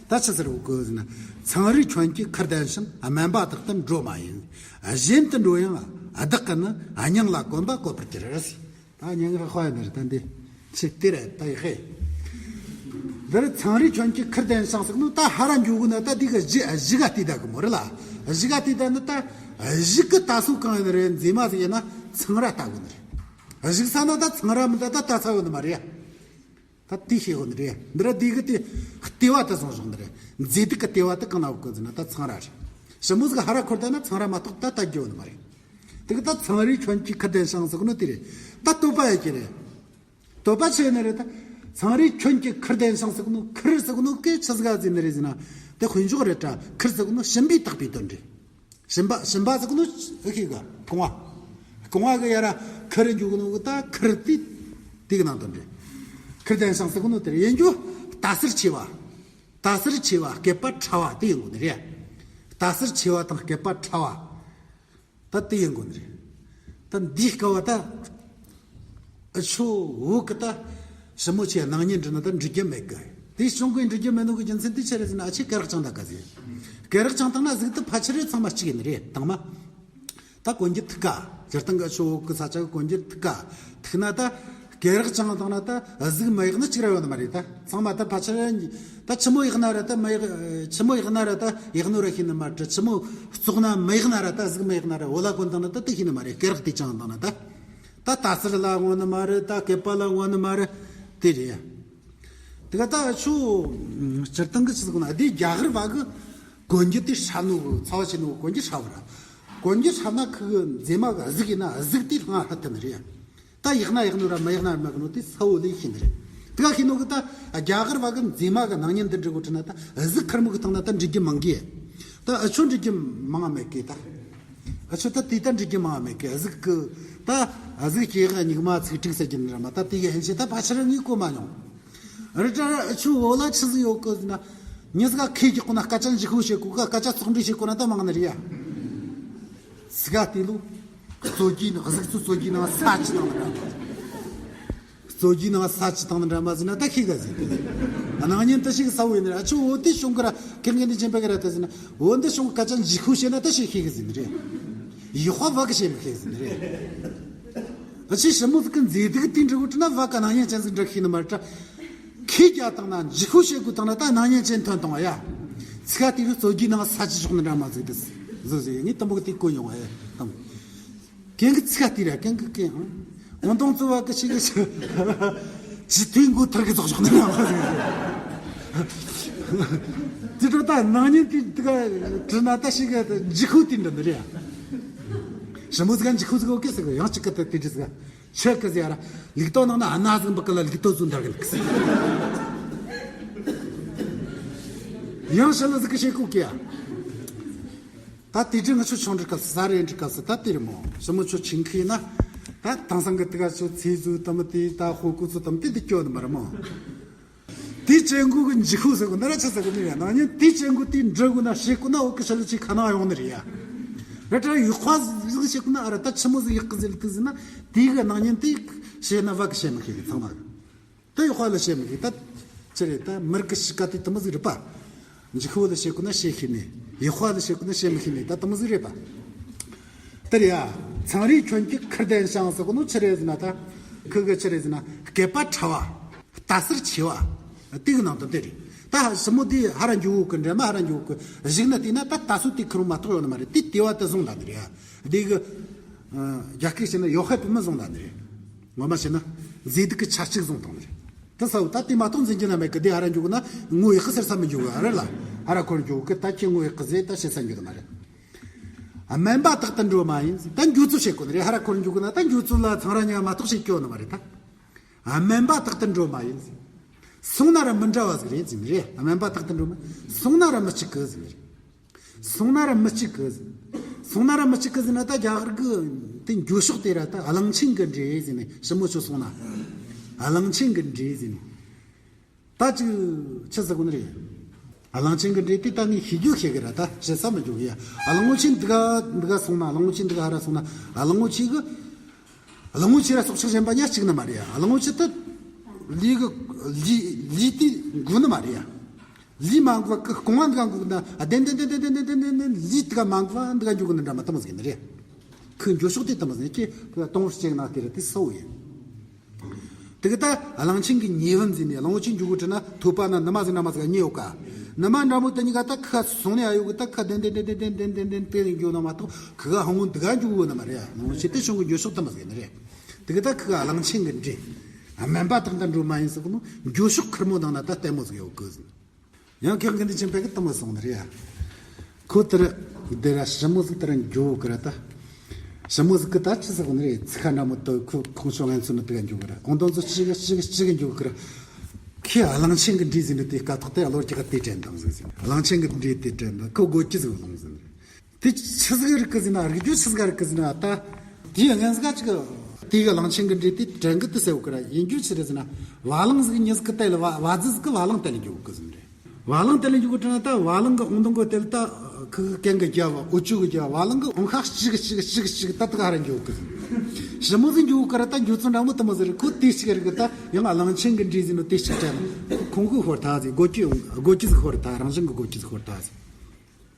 ད་ཆི་ཟེར་གི་ཟེར་ན། ཚངས་རིས་ཁྱོན་གྱིས་ཁུར་ལྡན་ཞིང་དམན་པ་དག་ཏུ་འགྲོ་མ་ཡིན། གཞན་དུ་འགྲོ་ཡང་བདག་གི་ནི་སྙིང་ལ་གོམས་པ་བཀོད་པར་གྱུར། ད་སྙིང་ལ་དཔའ་ཡོད་ནི་རེད་ད་འདི། ཆི་དེ་རེད་ད་ཡི་ཧེ། འདིར་ཚངས་རིས་ཁྱོན་གྱིས་ཁུར་ལྡན་ཞིང་ཟེར་ནོ་ད་ཧ་ར་འགྱོ་གི་ན་ད་འདི་གི་གཞི་གཞི་ག་དེ་ད་གི་མོ་རེད་ལ། གཞི་ག་དེ་ད་ནི་ད་གཞི་གི་ད་སུ་གང་ཡིན་རེད་མཛེས་མ་ཟིག་ཡིན་ན་ཚངས་ར་ལྟ་གི་ནི་རེད། གཞི་ས་ན་ད་ཚངས་ར་མི་ད་ད་ལྟ་ས་ཡོད་ནི་མ་རེད། ད་དེ་ཤེས་དགོས་ནི་རེད། འདི་ར་དེ་གི་དེ་ལྟེ་བ་དེ་བཟུང་བཞག་ནི་རེད། མཛེས་སྡུག་གི་ལྟེ་བ་དེ་གང་ན་ཡོད་གི་ཟེར་ན་ད་ཚངས་ར་རེད། ཞི་མོ་ཟིག་ཧ་ར་འཁོར་ད་ན་ཚངས་ར་མ་གཏོགས་ད་ལྟ་རྒྱུ་ཡོད་ནི་མ་རེད། དེ་གི་ད་ཚངས་རིས་ཁྱོན་གྱིས་ཁུར་ལྡན་ཞིང་ཟེར་གི་ནོ་དེ་རེད། ད་བསྟོད་པ་ཡོད་ཀྱི་རེད། བསྟོད་པ་ཆེ་ནི་རེད་ད། ཚངས་རིས་ཁྱོན་གྱིས་ཁུར་ལྡན་ཞིང་ཟེར་གི་ནོ་ཁུར་ཟེར་གི་ནོ་གི་ཆི་ཟིག་ག་ཟེར་ནི་རེད་ཟེར་ན། དེ་དཔེ་འཇོག་རེད་དྲ་ཁུར་ཟེར་གི་ནོ་ཞིམ་པས་བཏགས་པའི་དོན་རེད། ཞིམ་པ་ཞིམ་པ་ཟེར་གི་ནོ་ཨི་ཤི་ག་རྐང་བ། རྐང་བ་གི་ཡ་ར་ཁུར་རེ་འཇུག་གི་ནོ་གི་ད་ཁུར་དེ་དེ་གི་ནང་དོན་རེད། ཁུར་ལྡན་ཞིང་ཟེར་གི་ནོ་དེ་རེད་ཡིན་རྒྱུ། ལྟ་སར་ཆེ་བ། ལྟ་སར་ཆེ་བ་སྐེད་པ་ཕྲ་བ་དེ་ཡིན་དགོས་ནི་རེད། ལྟ་སར་ཆེ་བ་དང་སྐེད་པ་ཕྲ་བ། ད་དེ་ཡིན་དགོས་ནི་རེད། ད་འདིའི་སྐབས་བ་ད། ཨ་ཆོ་བོད་གི་ད། ཞི་མོ་ཆེ་སྣང་བརྙན་འབྲི་ན་ད་འབྲི་རྒྱུ་མེད་གི། དེ་གཞུང་གི་འབྲི་རྒྱུ་མེད་ནོ་གི་རྒྱུ་མཚན་དེ་ཆི་རེད་ཟེར་ན་ཨ་ཆེ་སྐེ་རགས་བཅིངས་ད་ག་ཟེར། སྐེ་རགས་བཅིངས་བཏང་ན་གཟུགས་དེ་ཕལ་ཆེར་ཚང་མ་གཅིག་ཡིན་ནི་རེད་དང་མ། ད་གོན་རྒྱུ་ཐུག་ག་སྤྱིར་བཏང་གི་ཨ་ཆོ་བོད་གི་ས་ཆ་གི་གོན་རྒྱུ་ཐུག་ག་ཐུག་ན་ད། སྐེ་རགས་བཅིངས་བཏང་ན་ད་གཟུགས་མི་ཡག་ནི་གཅིག་ར་ཡོད་ནི་མ་རེད་ད། ཚང་མ་ད་ཕལ་ཆེར་ད་ཆི་མོ་ཡག་ན་ར་ད་མི་ཡག་ཆི་མོ་ཡག་ན་ར་ད་ཡག་ནོ་ར་ཤེས་ནི་མ་རེད། ཆི་མོ་བཙོག་ན་མི་ཡག་ན་ར་ད་གཟུགས་མི་ཡག་ན་ར་འོ་ལ་གོན་བཏང་ན་ད་དེ་ཤེས་ནི་མ་རེད། སྐེ་རགས་དེ་བཅིངས་བཏང་ན་ད། ད་ལྟ་སར་ལ་ངོ་ནི་མ་རེད། ད་སྐེད་པ་ལ་ངོ་ནི་མ་རེད། དེ་རེད། དེ་ག་ད་ཆུ་སྤྱིར་བཏང་གི་ཆི་ཟིག་ན་དེ་རྒྱ་གར་བ་གི་གོན་རྒྱུ་དེ་ཧྲ་ནོ་གི་ཚ་བ་ཆེ་ནོ་གི་གོན་རྒྱུ་ཧྲ་བ་ར། གོན་རྒྱུ་ཧྲ་ན་ཁུ་གི་མཛེས་མ་གི་གཟུགས་ཡིན་ན་གཟུགས་དེ་ལྷང་ཧ་ཐི་ནི་རེད། ད་ཡག་ན་ཡག་ནོ་ར་མ་ཡག་ན་མ་ཡག་ནོ་དེ་ས་བོ་ལས་ཤེས་ནི་རེད། དེ་ག་ཤེས་ནོ་གི་ད་རྒྱ་གར་བ་གི་མཛེས་མ་གི་སྣང་བརྙན་འདི་འབྲི་གོ་ཁྲིད་ན་ད་གཟུགས་ཁེར་མོ་གི་སྟེང་ན་ད་འབྲི་རྒྱུ་མང་གི། ད་ཨ་ཆོ་འབྲི་རྒྱུ་མང་ང་མེད་གི་ད། ཨ་ཆོ་ད་དེ་ད་འབྲི་རྒྱུ་མང་ང་མེད་གི། གཟུགས་གི་ད་གཟུགས་སྐྱེ་ག་སྙིགས་མ་ཚིག་དྲུག་ཟེར་རྒྱུ་ནི་ར་མ་ད་དེ་གི་ཨེན་ཆེ་ད་ཕལ་ཆེར་ངས་གོ་མ་མྱོང་། རི་ད་ཨ་ཆོ་འོ་ལ་ཆི་ཟིག་ཡོད་གི་ཟེར་ན། མྱི་ཟིག་ག་ཁེ་གི་གོ་ན་སྐད་ཆ་འཇིགས་ཤོས་བྱེད་གོ་ག་སྐད་ཆ་བཙོག་འདྲི་བྱེད་གོ་ན་ད་མང་ནི་རེད་ཡ། ཟིག་ག་དེ་ལུ། རྩོད་རྒྱུ་ནི་གཟུགས་ཚོ་རྩོད་རྒྱུ་ནང་ས་ཅི་དང་ནི་འདྲ་མ། རྩོད་རྒྱུ་ནང་ས་ཅི་དང་ནི་འདྲ་མ་ཟེར་ན་ད་ཤེས་ག་ཟེར། སྣང་བརྙན་ད་ཤེས་ག་ས་བོ་ཡིན་ནི་ར་ཨ་ཆོ་འོ་དེ་བྱུང་གི་ར་ཁེ་ངེ་ནི་ཅན་པ་གི་ར་ད་ཟེར་ན་འོ་འདི་བྱུང་སྐད་ཆ་འཇིགས་ཤོས་བྱེད་ན་ད་ཤེས་ཤེས་གི་ཟེར་ནི་རེད། ཡི་ཧོ་བ་གི་ཤེས་མི་ཤེས་ཟེར་ནི་རེད། ཨ་ཆེ་ཞི་མོ་ཟིག་གི་མཛེས་སྡུག་དེ་འདྲ་གོ་ཁྲིད་ན་བ་ག་སྣང་བརྙན་ཅན་ཟིག་འདྲ་ཤེས་ནི་མ་རེད་ད། ཁྱེད་རྒྱ་བཏང་ན་འཇིགས་ཤོག་བྱེད་དགོས་བཏང་ན་ད་སྣང་བརྙན་ཅན་ཐོན་བཏང་བ་ཡ། ཚིག་ཁ་དེ་རུ་རྩོད་རྒྱུ་ནང་ས་ཅི་ཞོག་ནི་འདྲ་མ་ཟིག་དེ་བཟོ་ཟིག་ངས་དུམ་བུ་དེ་གོ་ཡོང་བ་ཡ་དང་། གན་གི་ཚིག་ཁ་དེ་ར་གན་གི་གན་ཨང་། ཨོང་དང་ཙུ་བ་གི་ཞིག་གི་ཞིག་ཇི་ཐུན་གོ་ཐར་གི་རྫོགས་ཞོག་ནི་འདྲ་མ་ཟིག་དེ་འཕྲོ་ད་སྣང་བརྙན་དེ་དེ་ག་བྲིས་ན་ད་ཞིག་གི་འཇིགས་ཤོག་དེ་འདྲ་འདི་རེད་ཡ། ཞི་མོ་ཟིག་ག་འཇིགས་ཤོག་ཟིག་ཨོ་ཀེ་ཟིག་ཡང་གཅིག་གི་དེ་དེ་འདྲ་ཟིག་ཆི་གི་ཟེར་ཡ་ར། ལིག་ཏོ་ནང་ན་ཨ་ན་ཟིག་འབུ་གི་ལ་ལིག་ཏོ་ཟུ་འདྲ་གི་ལིག་ཟེར། ཡང་ཞི་ལི་ཟིག་གི་བྱེད་སྒོ་གི་ཡ། ད་དེ་དྲི་ང་ཚོ་ཆུང་འདྲི་སྐབས་སུ་ས་རེ་འདྲི་སྐབས་སུ་ད་དེ་རེད་མོ། ཞི་མོ་ཆོ་ཆིང་ཁི་ཡིན་ན། ད་དེང་སང་གི་དེ་ག་ཚོ་ཚེ་ཟུ་དམ་དེ་ད་ཧོ་ཀུ་ཚོ་དམ་དེ་དེ་སྐྱོ་ནི་མ་རེད་མོ། དེ་ཅན་གུ་གི་འཇིགས་ཤོག་ཟེར་གོ་ན་ར་ཆ་ཟེར་གོ་ནི་རེད། ནང་ཉིན་དེ་ཅན་གུ་དེ་འདྲི་གོ་ན་བཤད་གོ་ན་འོ་གི་ཤ་ལི་ཆི་ཁ་ན་ཡོང་ནི་རེད་ཡ། རེད་དྲ་ཡུག་ཁ་ཟིག་བཤད་གོ་ན་ཨ་ར་ད་ཆི་མོ་ཟིག་ཡག་གི་ཟེར་ལི་དེ་ཟེར་ན་དེ་གི་ནང་ཉིན་དེ་བཤད་ན་བ་གི་བཤད་མི་ཤེས་གི་ཚང་མ་གི། དེ་ཡུག་ཁ་ལ་བཤད་མི་ཤེས་ད། ཅི་རེད་ད་མི་རིགས་གི་གཤིས་ཀ་དེ་དུ་མོ་ཟིག་རེད་པ། འཇིགས་ཤོག་ལ་བཤད་གོ་ན་བཤད་ཤེས་ནི། ཡུག་ཁ་ལ་བཤད་གོ་ན་བཤད་མི་ཤེས་ནི་ད་དུ་མོ་ཟིག་རེད་པ། དེ་རེད་ཡ། ཚངས་རིས་ཁྱོད་ཀྱི་ཁུར་ལྡན་ཞིང་ཟེར་གོ་ནོ་ཆི་རེད་ཟེར་ན་ད། ཁུ་གི་ཆི་རེད་ཟེར་ན་སྐེད་པ་ཕྲ་བ། རྟ་སེར་ཆེ་བ། དེ་གི་ནང་དུ་དེ་རེད། ད་ཞི་མོ་དེ་ཧ་ར་འགྱོ་གི་འདྲེ་མ་ཧ་ར་འགྱོ་གི་གཞིགས་ན་དེ་ན་ད་ལྟ་སུ་དེ་ཁུར་མ་གཏོགས་ཡོད་ནི་མ་རེད། དེ་དེ་བ་དེ་བཟུང་ད་ནི་རེད་ཡ། དེ་གི། རྒྱ་སྐད་བཤད་ན་ཡོ་ཧེ་པུ་མི་བཟུང་ད་ནི་རེད། ངོ་མ་བཤད་ན། མཛེས་སྡུག་གི་ཆ་གཅིག་བཟུང་བཏང་ནི་རེད། དེ་ས་བོ་ད་དེ་མ་གཏོགས་འཛིན་རྒྱུ་ན་མེད་གི་དེ་ཧ་ར་འགྱོ་གི་ན་ངོ་ཡག་གི་ཟེར་ས་མི་འགྱོ་གི་ཨ་རེད་ལ། ཧ་ར་ཁུར་འགྱོ་གི་ད་ཁྱེད་ངོ་ཡག་གི་ཟེར་ད་བཤད་ས་འགྱོ་གི་མ་རེད། སྨན་པ་དག་ཏུ་འགྲོ་མ་ཡིན་ཟེར་ད་འགྱོ་ཚུལ་བཤད་གོ་ནི་རེད། ཧ་ར་ཁུར་འགྱོ་གི་ན་ད་འགྱོ་ཚུལ་ལ་ཚང་ར་ཉ་མ་གཏོགས་བཤད་སྐྱོ་ནི་མ་རེད་ད། སྨན་པ་དག་ཏུ་འགྲོ་མ་ཡིན་ཟེར། སོང་ན་ར་མི་འདྲ་བ་ཟིག་རེད་ཟེར་ནི་རེད། སྨན་པ་དག་ཏུ་འགྲོ་མ་སོང་ན་ར་མི་གཅིག་གི་ཟེར་ནི་རེད། སོང་ན་ར་མི་གཅིག་གི་ཟེར། སོང་ན་ར་མི་གཅིག་གི་ཟེར་ན་ད་རྒྱ་གར་གི་དེ་འགྱོ་ཕྱོགས་དེ་ར་ད་གླང་ཆེན་གི་འདྲེ་ཟེར་ནི་ཞི་མོ་ཆོ་སོང་ན། གླང་ཆེན་གི་འདྲེ་ཟེར་ནི། ད་ཅིག་ཆི་ཟེར་གོ་ནི་རེད། གླང་ཆེན་གི་འདྲེ་དེ་ད་ངས་ཤེས་རྒྱུ་ཤེས་གི་ར་ད་བཤད་ས་མི་འཇུག་གི་ཡ། གླང་ངོ་ཆེན་འདི་ག་འདི་ག་སོང་ན་གླང་ངོ་ཆེན་འདི་ག་ཧ་ར་སོང་ན་གླང་ངོ་ཆེ་གི། གླང་ངོ་ཆེ་ར་སྲོག་ཆགས་གཞན་པ་ཉག་གཅིག་ནི་མ་རེད་ཡ། གླང་ངོ་ཆེ་དེ་ལུས་གི་ལུས་ལུས་དེ་འགུལ་ནི་མ་རེད་ཡ། ལུས་མ་འགུལ་བ་གི་རྐང་བ་འདི་ག་འགུལ་ན་ཨ་དེ་འདི་འདི་འདི་འདི་འདི་འདི་འདི་ལུས་དེ་ག་མ་འགུལ་བ་འདི་ག་འགྱོ་གི་ནི་འདྲ་མ་དེ་མོ་ཟིག་ནི་རེད། ཁོས་འགྱོ་ཕྱོགས་དེ་དེ་མོ་ཟིག་ནི་ཁྱེད་གཏོང་བར་བྱེད་ན་དེ་རེད་དེ་སོ་ཡིན། དེ་གི་ད་གླང་ཆེན་གི་ཉེ་བུམ་ཟེར་ནས་གླང་ངོ་ཆེ་འགྱོ་གི་བྲིས་ན་ཐོད་པ་ན་ནུ་མ་ཟིག་ན་མ་ཟིག་ག་ཉེ་ཡོད་ཀ། ནུ་མ་འདྲ་མོ་དེ་གཉིས་ཀ་ད་ཁ་སོང་ནས་ཨ་ཡོད་གི་ད་ཁ་དེ་འདི་འདི་འདི་འདི་འདི་འདི་འདི་འདི་འདི་འདི་འགྱོ་ན་མ་གཏོགས་ཁི་ག་ཧང་ངོ་འདི་ག་འགྱོ་གི་ནི་མ་རེད་ཡ། གླང་ངོ་ཆེ་དེ་ཆུང་གི་འགྱོ་ཕྱོགས་དེ་མོ་ཟིག་ནི་རེད། དེ་གི་ད་ཁི་ག་གླང་ཆེན་གི་འདྲེ། སྨན་པ་དག་ཏུ་འགྲོ་མ་ཡིན་ཟེར་གི་ནོ་འགྱོ་ཕྱོགས་ཁེར་མོ་ནང་ན་ད་ལྟད་མོ་ཟིག་ཡོད་གི་ཟེར། ཡང་ཁྱེད་ཀྱི་འདི་ཆེན་པོ་གི་གཏམ་མ་སོང་ནི་རེད་ཡ། ཁོ་དེར་དེ་ར་ཞི་མོ་ཟིག་དེར་འགྱོ་གི་ར་ད། ཞི་མོ་ཟིག་གི་ད་ཅི་ཟེར་གོ་ནི་རེད། ཚིག་ཁ་འདྲ་མོ་དོ་ཁོ་ཁོང་ཆོ་ངན་ཚོ་ནི་དེ་ག་འགྱོ་གི་ར། ཨོང་དོང་ཚོ་ཅི་གི་ཅི་གི་ཅི་གི་འགྱོ་གི་ར། ཁོས་གླང་ཆེན་གི་འདྲེ་ཟིག་ནི་དེ་སྐབས་ཐོག་དེ་བློ་རྒྱ་ག་དེ་དྲན་དང་ཟིག་ཟིན། གླང་ཆེན་གི་འདྲེ་དེ་དྲན་དང་ཁོ་སྒོ་ཁྱི་ཟིག་ལོང་ཟིན། དེ་ཆི་ཟིག་རིག་གི་ཟིན་ན་རིག་རྒྱུ་ཆི་ཟིག་རིག་གི་ཟིན་ན་ད། དེའི་སྔན་ཟིག་ཅིག་དེ་གི་གླང་ཆེན་གི་འདྲེ་དེ་དྲན་གི་དེ་ཟེར་བ་གི་ར་ཡིན་རྒྱུ་ཆི་རེད་ཟེར་ན། བ་ལང་ཟིག་ཉི་ཟིག་གི་དེ་ལ་བ་བ་ཟི་ཟིག་གི་བ་ལང་དེ་ལ་འགྱོ་གི་ཟིན་རེད། བ་ལང་དེ་ལ་འགྱོ་གི་དྲན་ན་ད་བ་ལང་གི་ཨོང་དང་གོ་དེ་ལ་ད་ཁི་གི་གན་གི་རྒྱབ་འུ་ཅུ་གི་རྒྱབ་བ་ལང་གི་ཨོང་ཁ་གཅིག་གི་གཅིག་གི་གཅིག་གི་གཅིག་ད་དེ་ག་ར་འགྱོ་གི་ཟིན། ཞི་མོ་ཟིག་འགྱོ་གི་ར་ད་འགྱོ་ཚུལ་འདྲ་མོ་དེ་མོ་ཟིག་རེད། ཁོ་དེ་གཅིག་རིག་གི་ད་ཡང་གླང་ཆེན་གི་འདྲེ་ཟིན་ནོ་དེ་གཅིག་དྲན་ན་ཁོ་ཁོང་གི་ཧོར་ཐག་ཟིག་སྒོ་ཁྱི་སྒོ་ཁྱི་ཟིག་ཧོར་ཐག་རང་བཞིན་གི་སྒོ་ཁྱི་ཟིག་ཧོར་ཐག་ཟིག་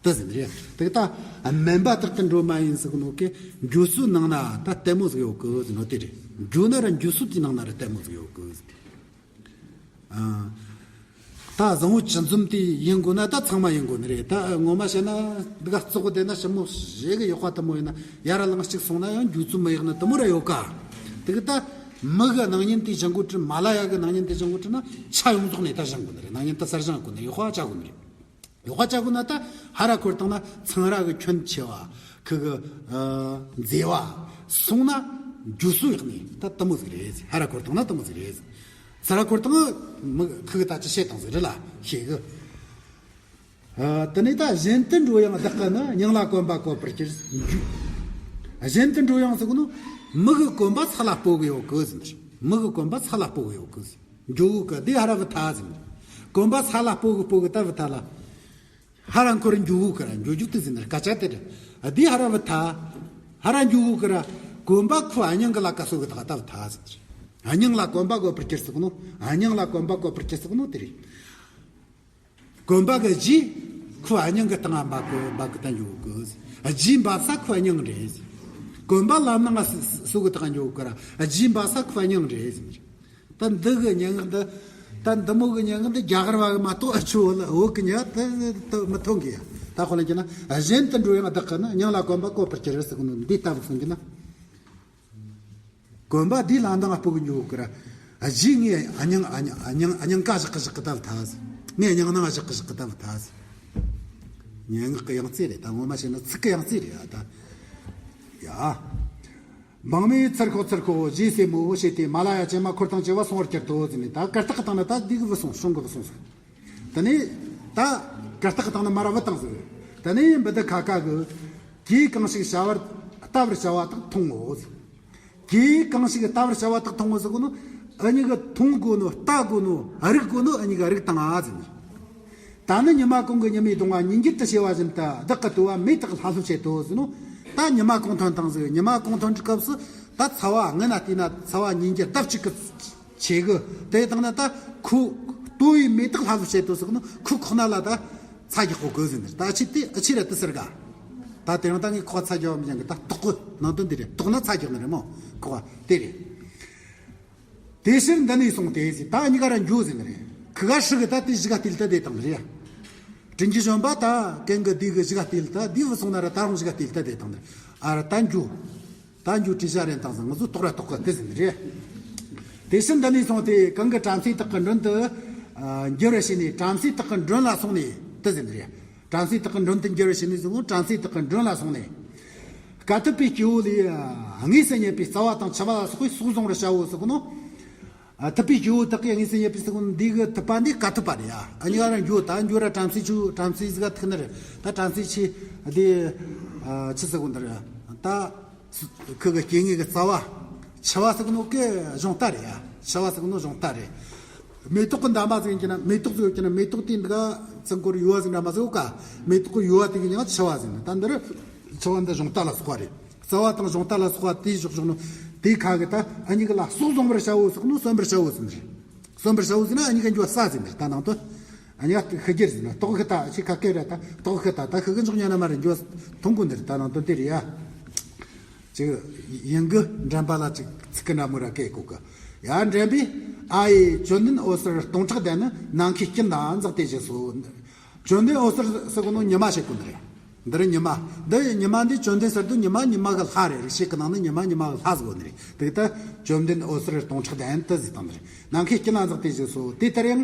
དེ་ཟིན་རེད། དེ་ད་སྨན་པ་དག་ཏུ་འགྲོ་མ་ཡིན་ཟེར་གི་ནོ་གི་འགྱོ་སྲོལ་ནང་ན་ད་ལྟད་མོ་ཟིག་ཡོད་གི་ཟེར་ནོ་དེ་རེད། འགྱོ་ན་ར་འགྱོ་སྲོལ་དེ་ནང་ན་ར་ལྟད་མོ་ཟིག་ཡོད་གི་ཟེར། ཨ། ད་བཟང་བོ་ཅི་འཛོམས་དེ་ཡིན་དགོས་ན་ད་ཚང་མ་ཡིན་དགོས་ནི་རེད། ད་ངོ་མ་བཤད་ན་འདི་ག་བཙོག་བསྡད་ན་ཞི་མོ་ཞེ་གི་ཡག་པ་དེ་མོ་ཡིན་ན་ཡར་ལངས་གཅིག་སོང་ན་ཡང་འགྱོ་ཚུལ་མི་ཡག་ན་དེ་མོ་ར་ཡོད་ཀ། དེ་གི་ད་མི་གི་སྣང་བརྙན་དེ་བཞེངས་གོ་དྲི་མ་ལ་ཡ་གི་སྣང་བརྙན་དེ་བཞེངས་གོ་དྲི་ན་ཆ་ཡོངས་རྫོགས་ནས་ད་བཞེངས་དགོས་ནི་རེད། སྣང་བརྙན་ད་གསར་བཞེངས་དགོས་ནི་རེད། ཡག་པ་བྱ་དགོས་ནི་རེད། ཡག་པ་བྱ་དགོས་ན་ད་ཧ་ར་འཁོར་བཏང་ན་ཚང་ར་གི་ཁྱོན་ཆེ་བ་ཁི་གི་ཨ་མཛེས་བ་སོང་ན་རྒྱུ་སུ་ཡག་ནི་ད་དེ་མོ་ཟིག་རེད། ཧ་ར་འཁོར་བཏང་ན་དེ་མོ་ཟིག་རེད། ཚང་ར་འཁོར་བཏང་མི་ཁི་གི་ད་ཅི་བཤད་བཏང་ཟིག་རེད་ལ་ཤེས་གི། ཨ་དེ་ནས་ད་གཞན་དུ་འགྲོ་ཡང་བདག་གི་ནི་སྙིང་ལ་གོམ་པ་བཀོད་པར་གྱུར། གཞན་དུ་འགྲོ་ཡང་ཟེར་གོ་ནོ་མི་གི་གོམ་པ་ས་ལ་སྤོ་གི་ཡོད་གི་ཟེར། མི་གི་གོམ་པ་ས་ལ་སྤོ་གི་ཡོད་གི་ཟེར། འགྱོ་གི་དེ་ཧ་ར་བུ་ཐ་ཟེར། གོམ་པ་ས་ལ་སྤོ་གི་སྤོ་གི་ད་བུ་ཐ་ལ། ཧ་ར་འཁོར་འགྱོ་གི་ར་འགྱོ་རྒྱུ་དེ་ཟེར་ན་སྐད་ཆ་དེ་རེད། དེ་ཧ་ར་བུ་ཐ། ཧ་ར་འགྱོ་གི་ར། གོམ་པ་ཁོ་ཨ་སྙིང་གི་ལ་ཀ་སོ་གི་ད་ད་བུ་ཐ་ཟེར། སྙིང་ལ་གོམ་པ་བཀོད་པར་གྱུར་ཟེར་གོ་ནོ། སྙིང་ལ་གོམ་པ་བཀོད་པར་གྱུར་ཟེར་གོ་ནོ་དེ་རེད། གོམ་པ་གི་རྗེས་ཁོ་ཨ་སྙིང་གི་སྟེང་ང་འབབ་གི་འབབ་གི་ད་འགྱོ་གི། རྗེས་འབབ་ས་ཁོ་ཨ་སྙིང་རེད། གོམ་པ་ལམ་ནང་ང་སུ་སུ་གི་སྟེང་འགྱོ་གི་ར་རྗེས་འབབ་ས་ཁོ་ཨ་སྙིང་རེད། ད་འདི་གི་སྙིང་འདི་ ད་འདི་མོ་གི་མྱི་ངན་འདི་རྒྱ་གར་བ་གི་མ་གཏོགས་ཨ་ཆུ་བོད་ལ་བོད་གི་མྱི་དེ་དེ་མི་ཐོན་གི་ཡ། ད་ཁོ་ལ་ཀྱི་ན་གཞན་དུ་འགྲོ་ཡང་བདག་གི་ན་མྱིང་ལ་གོམས་པ་བཀོད་པར་གྱུར་ཟེར་གི་ནོ། འདི་ལྟ་བུ་གསུང་གི་ན། གོམས་པ་འདི་ལ་འདང་སྤོ་གི་འཇུག་གི་ར། གཞི་ངས་ཨ་མྱང་ཨ་མྱང་ཨ་མྱང་ཨ་མྱང་ཀ་བཞག་གི་བཞག་གི་ལྟ་བུ་ཐ་ཟེར། ངས་མྱིང་ནང་བཞག་གི་བཞག་གི་ལྟ་བུ་ཐ་ཟེར། སྙན་ངག་གི་ཡང་རྩེ་རེད། ད་ངོ་མ་བཤད་ན་ཚིག་གི་ཡང་རྩེ་རེད་ཨ་ད། ཡ། འབངས་མི་ཚུར་ཁོག་ཚུར་ཁོག་རྗེས་སེ་མོ་བོ་བྱས་ཏེ་མ་ལ་ཡ་ཅན་མ་འཁོར་དང་བཅས་པ་སོང་བར་གྱུར་ཏོ་ཟེར་ནས། ད་གར་སྟེགས་སྟེང་ན་ད་འདི་གི་བུད་སོང་། གཞུང་གི་བུད་སོང་ཟེར། དེ་ནས་ད་གར་སྟེགས་སྟེང་ན་མར་བུད་བཏང་ཟེར། དེ་ནས་འབུ་དུ་ཁ་ཁ་གི་གིས་གང་ཞིག་བྱ་བར་ལྟ་བར་བྱ་བ་དག་མཐོང་ངོ་ཟེར། གིས་གང་ཞིག་ལྟ་བར་བྱ་བ་དག་མཐོང་ངོ་ཟེར་གོ་ནོ། ཨ་ཉི་གི་མཐོང་དགོས་ནོ། ལྟ་དགོས་ནོ། རིག་དགོས་ནོ་ཨ་ཉི་གི་རིག་བཏང་ཨ་ཟེར་ནས། ད་ནི་ཉི་མ་གུང་གི་ཉི་མའི་གདུང་བ་ཉིན་འགྱུར་དུ་བྱེད་པ་བཞིན་དུ་བདག་གི་ལྟོ་བ་མེ་དག་ལྷ་ལྷུ་བྱེད་དོ་ཟེར་ནོ། ད་ཉི་མ་གུང་ཐོན་དང་ཟིག་ཉི་མ་གུང་ཐོན་གྱི་སྐབས་སུ་ད་ཚ་བ་ངན་ན་བལྟས་ན་ཚ་བ་ཉིན་འགྱུར་ལྡབ་གཅིག་གི་ཆེ་གི། དེ་དང་ན་ད་ཁོ་ལྟོ་བའི་མེ་དག་ལྷ་ལྷུ་བྱེད་དོ་ཟེར་ནོ། ཁོ་ཁོག་ན་ལ་ད་ཚ་རྒྱག་གོ་གི་ཟེར་ནས། ད་ཨ་ཆི་དེ་ཨ་ཆི་ར་དེ་ཟེར་ག། ད་དེ་རིང་ད་ངས་ཁོག་ཚ་རྒྱག་མི་ཉན་གི། ད་ལྟོགས་གི་ནང་དོན་འདི་རེད། ལྟོགས་ན་ཚ་རྒྱག་ནི་རེད་མོ། ཁོག་དེ་རེད། དེ་ཕྱིར་འདི་ནས་སོང་སྟེ་ཟེར། ད་ཨ་ཉི་ག་ར་འགྱོ་ཟེར་ནི་རེད། ཁི་ག་ཧྲི་གི་ད་དེ་གཞི་ག་བལྟས་ལྟ་དེ་དང་རེད། དྲིན་གྱི་བཞོན་པ་ད་གན་གི་དེ་གི་གཞི་ག་བལྟས་ལྟ་དེ་བུད་སོང་ན་ར་ད་རུང་གཞི་ག་བལྟས་ལྟ་དེ་དང་རེད། ཨ་ར་ད་འགྱོ། ད་འགྱོ་བྲིས་བྱ་རེན་དང་ཟེར། ང་ཚོ་ལྟོགས་ར་ལྟོགས་གི་དེ་ཟེར་ནི་རེད། དེ་ཕྱིར་འདི་ནས་སོང་སྟེ་གང་གི་བྲམ་ཟེ་དག་གི་མགྲོན་དུ་འགྱུར་བར་བྱས་ནས། བྲམ་ཟེ་དག་གི་མགྲོན་ལ་སོང་ནས་དེ་ཟེར་ནི་རེད། བྲམ་ཟེ་དག་གི་མགྲོན་དུ་འགྱུར་བར་བྱས་ནས་ཟེར་གོ། བྲམ་ཟེ་དག་གི་མགྲོན་ལ་སོང་ནས། དཀའ་ཐུབ་པའི་སྐྱེ་བོ་ལས་དངོས་སུ་རྙེད་པའི་རྩ་བ་དང་མཆུ་བ་ལ་སོགས་པའི་ཟོག་བཟུང་བར་བྱའོ་ཟེར་གོ་ནོ། ཨ་ཐུབ་པའི་སྐྱེ་བོ་དག་གིས་དངོས་སུ་རྙེད་པའི་ཟེར་གོ་ནོ། འདི་གི་ཐུབ་པ་འདི་དཀའ་ཐུབ་པ་རེད་ཡ། ཨ་ཉི་ག་ར་འགྱོ། ད་འགྱོ་ར་བྲམ་ཟེ་ཆུ་བྲམ་ཟེ་ཟིག་ག་ཐུག་ནི་རེད། ད་བྲམ་ཟེ་ཆུ་འདི་ཆི་ཟེར་གོ་ནི་རེད་ད། ཁུ་གི་སྐྱེ་དངོས་ཀྱི་རྩ་བ། མཆུ་བ་ཟེར་གོ་ནོ་གི་གཞུང་རྟ་རེད་ཡ། མཆུ་བ་ཟེར་གོ་ནོ་གཞུང་རྟ་རེད། མེ་ཏོག་གི་འདབ་མ་ཟིག་ཡིན་གྱི་ན། མེ་ཏོག་ཟིག་ཡོད་ཀྱི་ན། མེ་ཏོག་དེ་འདི་ག་ཚང་སྐོར་ཡོལ་བ་ཟིག་འདྲ་མ་ཟིག་ཡོད་ཀ། མེ་ཏོག་གི་ཡོལ་བ་དེ་གི་མྱིང་ང་མཆུ་བ་ཟེར་ནི། ད་འདི་རུ་མཆུ་བ་འདི་གཞུང་རྟ་ལ་སོགས་པ་རེད། རྩ་བ་དང་གཞུང་རྟ་ལ་སོགས་པ་དེ་བཞག་བཞག་ནོ། དེ་ཁ་གི་ད་ཨ་ཉི་གི་ལ་ཟོག་བཟུང་བར་བྱའོ་ཟེར་གོ་ནོ། གསོན་པར་བྱའོ་ཟེར་ནི་རེད། གསོན་པར་བྱའོ་ཟེར་ན་ཨ་ཉི་ག་འགྱོ་ས་ཟེར་ནི་རེད། ད་ནང་དོན། ཨ་ཉི་ག་ཤི་རྒྱུ་རེད་ཟེར་ན། ལྟོགས་ཤི་ད་ཤི་ཁ་སྐད་ར། ད་ལྟོགས་ཤི་ད་ད་ཤི་གི་འཇོག་ཉན་ན་མ་རེད། འགྱོ་ཐོང་གོ་ནི་རེད། ད་ནང་དོན་དེ་རེད་ཡ། ཅིག་ཡིན་གི་འགྲན་པ་ལ་ཅིག་ཚིག་གི་འདྲ་མོ་ར་སྐད་གོ་གི། ཡ་འགྲན་པས། ཨ་ཡེ་བཅོམ་ལྡན་འོད་ཟེར་སྟོང་ཕྲག་བརྡལ་ནི། ནམ་མཁའི་དཀྱིལ་ན་འཛེགས་ཏེ་བཞུགས་སོ། བཅོམ་ལྡན་འོད་ཟེར་ཟེར་གོ་ནོ་ཉི་མ་བཤད་གོ་ནི་རེད། འདི་རུ་ཉི་མ། འདི་ཉི་མ་འདི་བཅོམ་ལྡན་ཟེར་དུས་ཉི་མ་ཉི་མ་གི་ལྷ་རེད། རིག་བྱེད་ཀྱི་ནང་ནས་ཉི་མ་ཉི་མ་གི་ལྷ་ཟེར་གོ་ནི་རེད། དེ་ད་བཅོམ་ལྡན་འོད་ཟེར་སྟོང་ཕྲག་བརྡལ་དུ་ཟེར་དང་ནི་རེད། ནམ་མཁའི་དཀྱིལ་ན་འཛེགས་ཏེ་བཞུགས་སོ། དེ་ལྟར་ཡང་།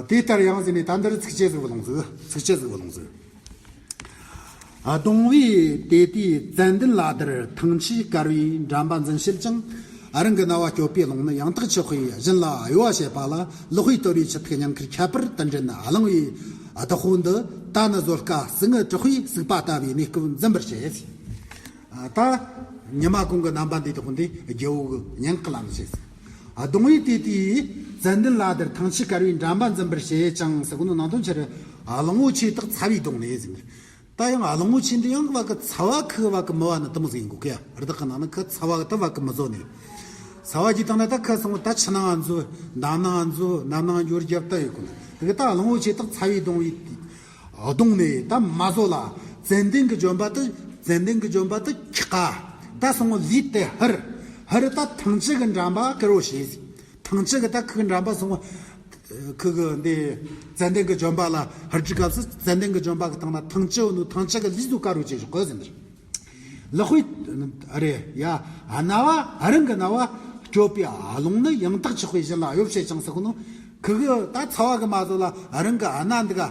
དེ་ལྟར་ཡང་ཟེར་ནས་ད་འདིར་ཚིགས་བཅད་ཟིག་བུད་ལོང་ཟིག་ཚིགས་བཅད་ཟིག་བུད་ལོང་ཟིག་གདུང་བས་དེ་དུས་ཙན་དན་ལྷ་དར་ཐང་ཆད་དཀར་བའི་འགྲམ་པ་འཛིན་བྱེད་ཅིང་། རང་གི་རྣ་བ་སྐྱོབ་པའི་ཀློང་ནི། ཡང་དག་ཆོས་དཔེ་བཞིན་ལ་གཡོ་བ་བྱེད་པ་ལ། ལག་པས་གཏོར་བའི་ཆུ་ཐིགས་སྙིང་ཁར་ཁྱད་པར་དུ་འདྲེན་ནས་བླངས་པའི་བདག་པོ་འདི། ད་ནི་བཟོད་དཀའ་ཟིལ་མངལ་དྲག་པོས་བསྲེགས་པ་ལྟ་བུའི་གནས་སྐབས་འཛིན་པར་བྱེད། ད་ཉི་མ་གུང་གི་རྣམ་པ་འདི་དག་འདི་རྒྱལ་པོ་གི་སྙིང་གི་ལམ་བྱེད། གདུང་བས་དེ་དུས་ཙན་དན་ལྷ་དར་ཐང་ཆད་དཀར་བའི་འགྲམ་པ་འཛིན་པར་བྱེད་ཅིང་ཟེར་གོ་ནོ་ནང་དོན་ཆི་རེད། གླང་པོ་ཆེ་དག་ཚ་བས་གདུང་ནས་ཟེར། ད་ཡང་གླང་པོ་ཆེ་འདི་ཡང་བ་གི་ཚ་བ་ཁུ་བ་གི་མི་བ་ནི་དུ་མོ་ཟིག་ཡིན་གོ་གི་ཡ། རི་དྭགས་ཀྱི་ནང་ནི་ཁུ་ཚ་བ་གི་དུ་བ་གི་མི་བཟོ་ནས། ཚ་བ་གི་སྟེང་ན་ད་ཁུ་སོང་ད་ཆུ་ནང་འཛུལ། འདམ་ནང་འཛུལ། ནམ་ནང་འགྱོ་རྒྱབ་ད་ཡོད་གོ་ནི། དེ་གི་ད་གླང་པོ་ཆེ་དག་ཚ་བས་གདུང་བའི་གདུང་ནས་ད་མ་བཟོད་ལ། ཙན་དན་གྱི་ལྗོན་པ་དེ། ཙན་དན་གྱི་ལྗོན་པ་དེ་འཁྱག་ག། ད་སོང་ལུས་དེ་ཧར། ཧར་ད་ཐང་ཆད་གི་འགྲམ་པ་དཀར་བོ་བྱེད། ཐང་ཆད་གི་ད་ཁུ་འགྲམ་པ་སོང་། ཁུ་གི་འདི་ཙན་དན་གྱི་ལྗོན་པ་ལ་ཧར་གྱི་སྐབས་སུ་ཙན་དན་གྱི་ལྗོན་པ་གི་སྟེང་ན་ཐང་ཆད་ནོ། ཐང་ཆད་གི་ལུས་སུ་དཀར་བོ་བྱེད་ཞོག་གི་ཟེར་ནི་རེད། ལག་པས་རེད་ཡ། རྣ་བ། རང་གི་རྣ་བ་སྐྱོབ་པའི་ཀློང་ནི། ཡང་དག་ཆོས་དཔེ་བཞིན་ལ་གཡོ་བྱེད་ཅིང་ཟེར་གོ་ནོ། ཁུ་གི་ད་ཚ་བ་གི་མ་བཟོད་ལ་རང་གི་རྣ་འདི་ག།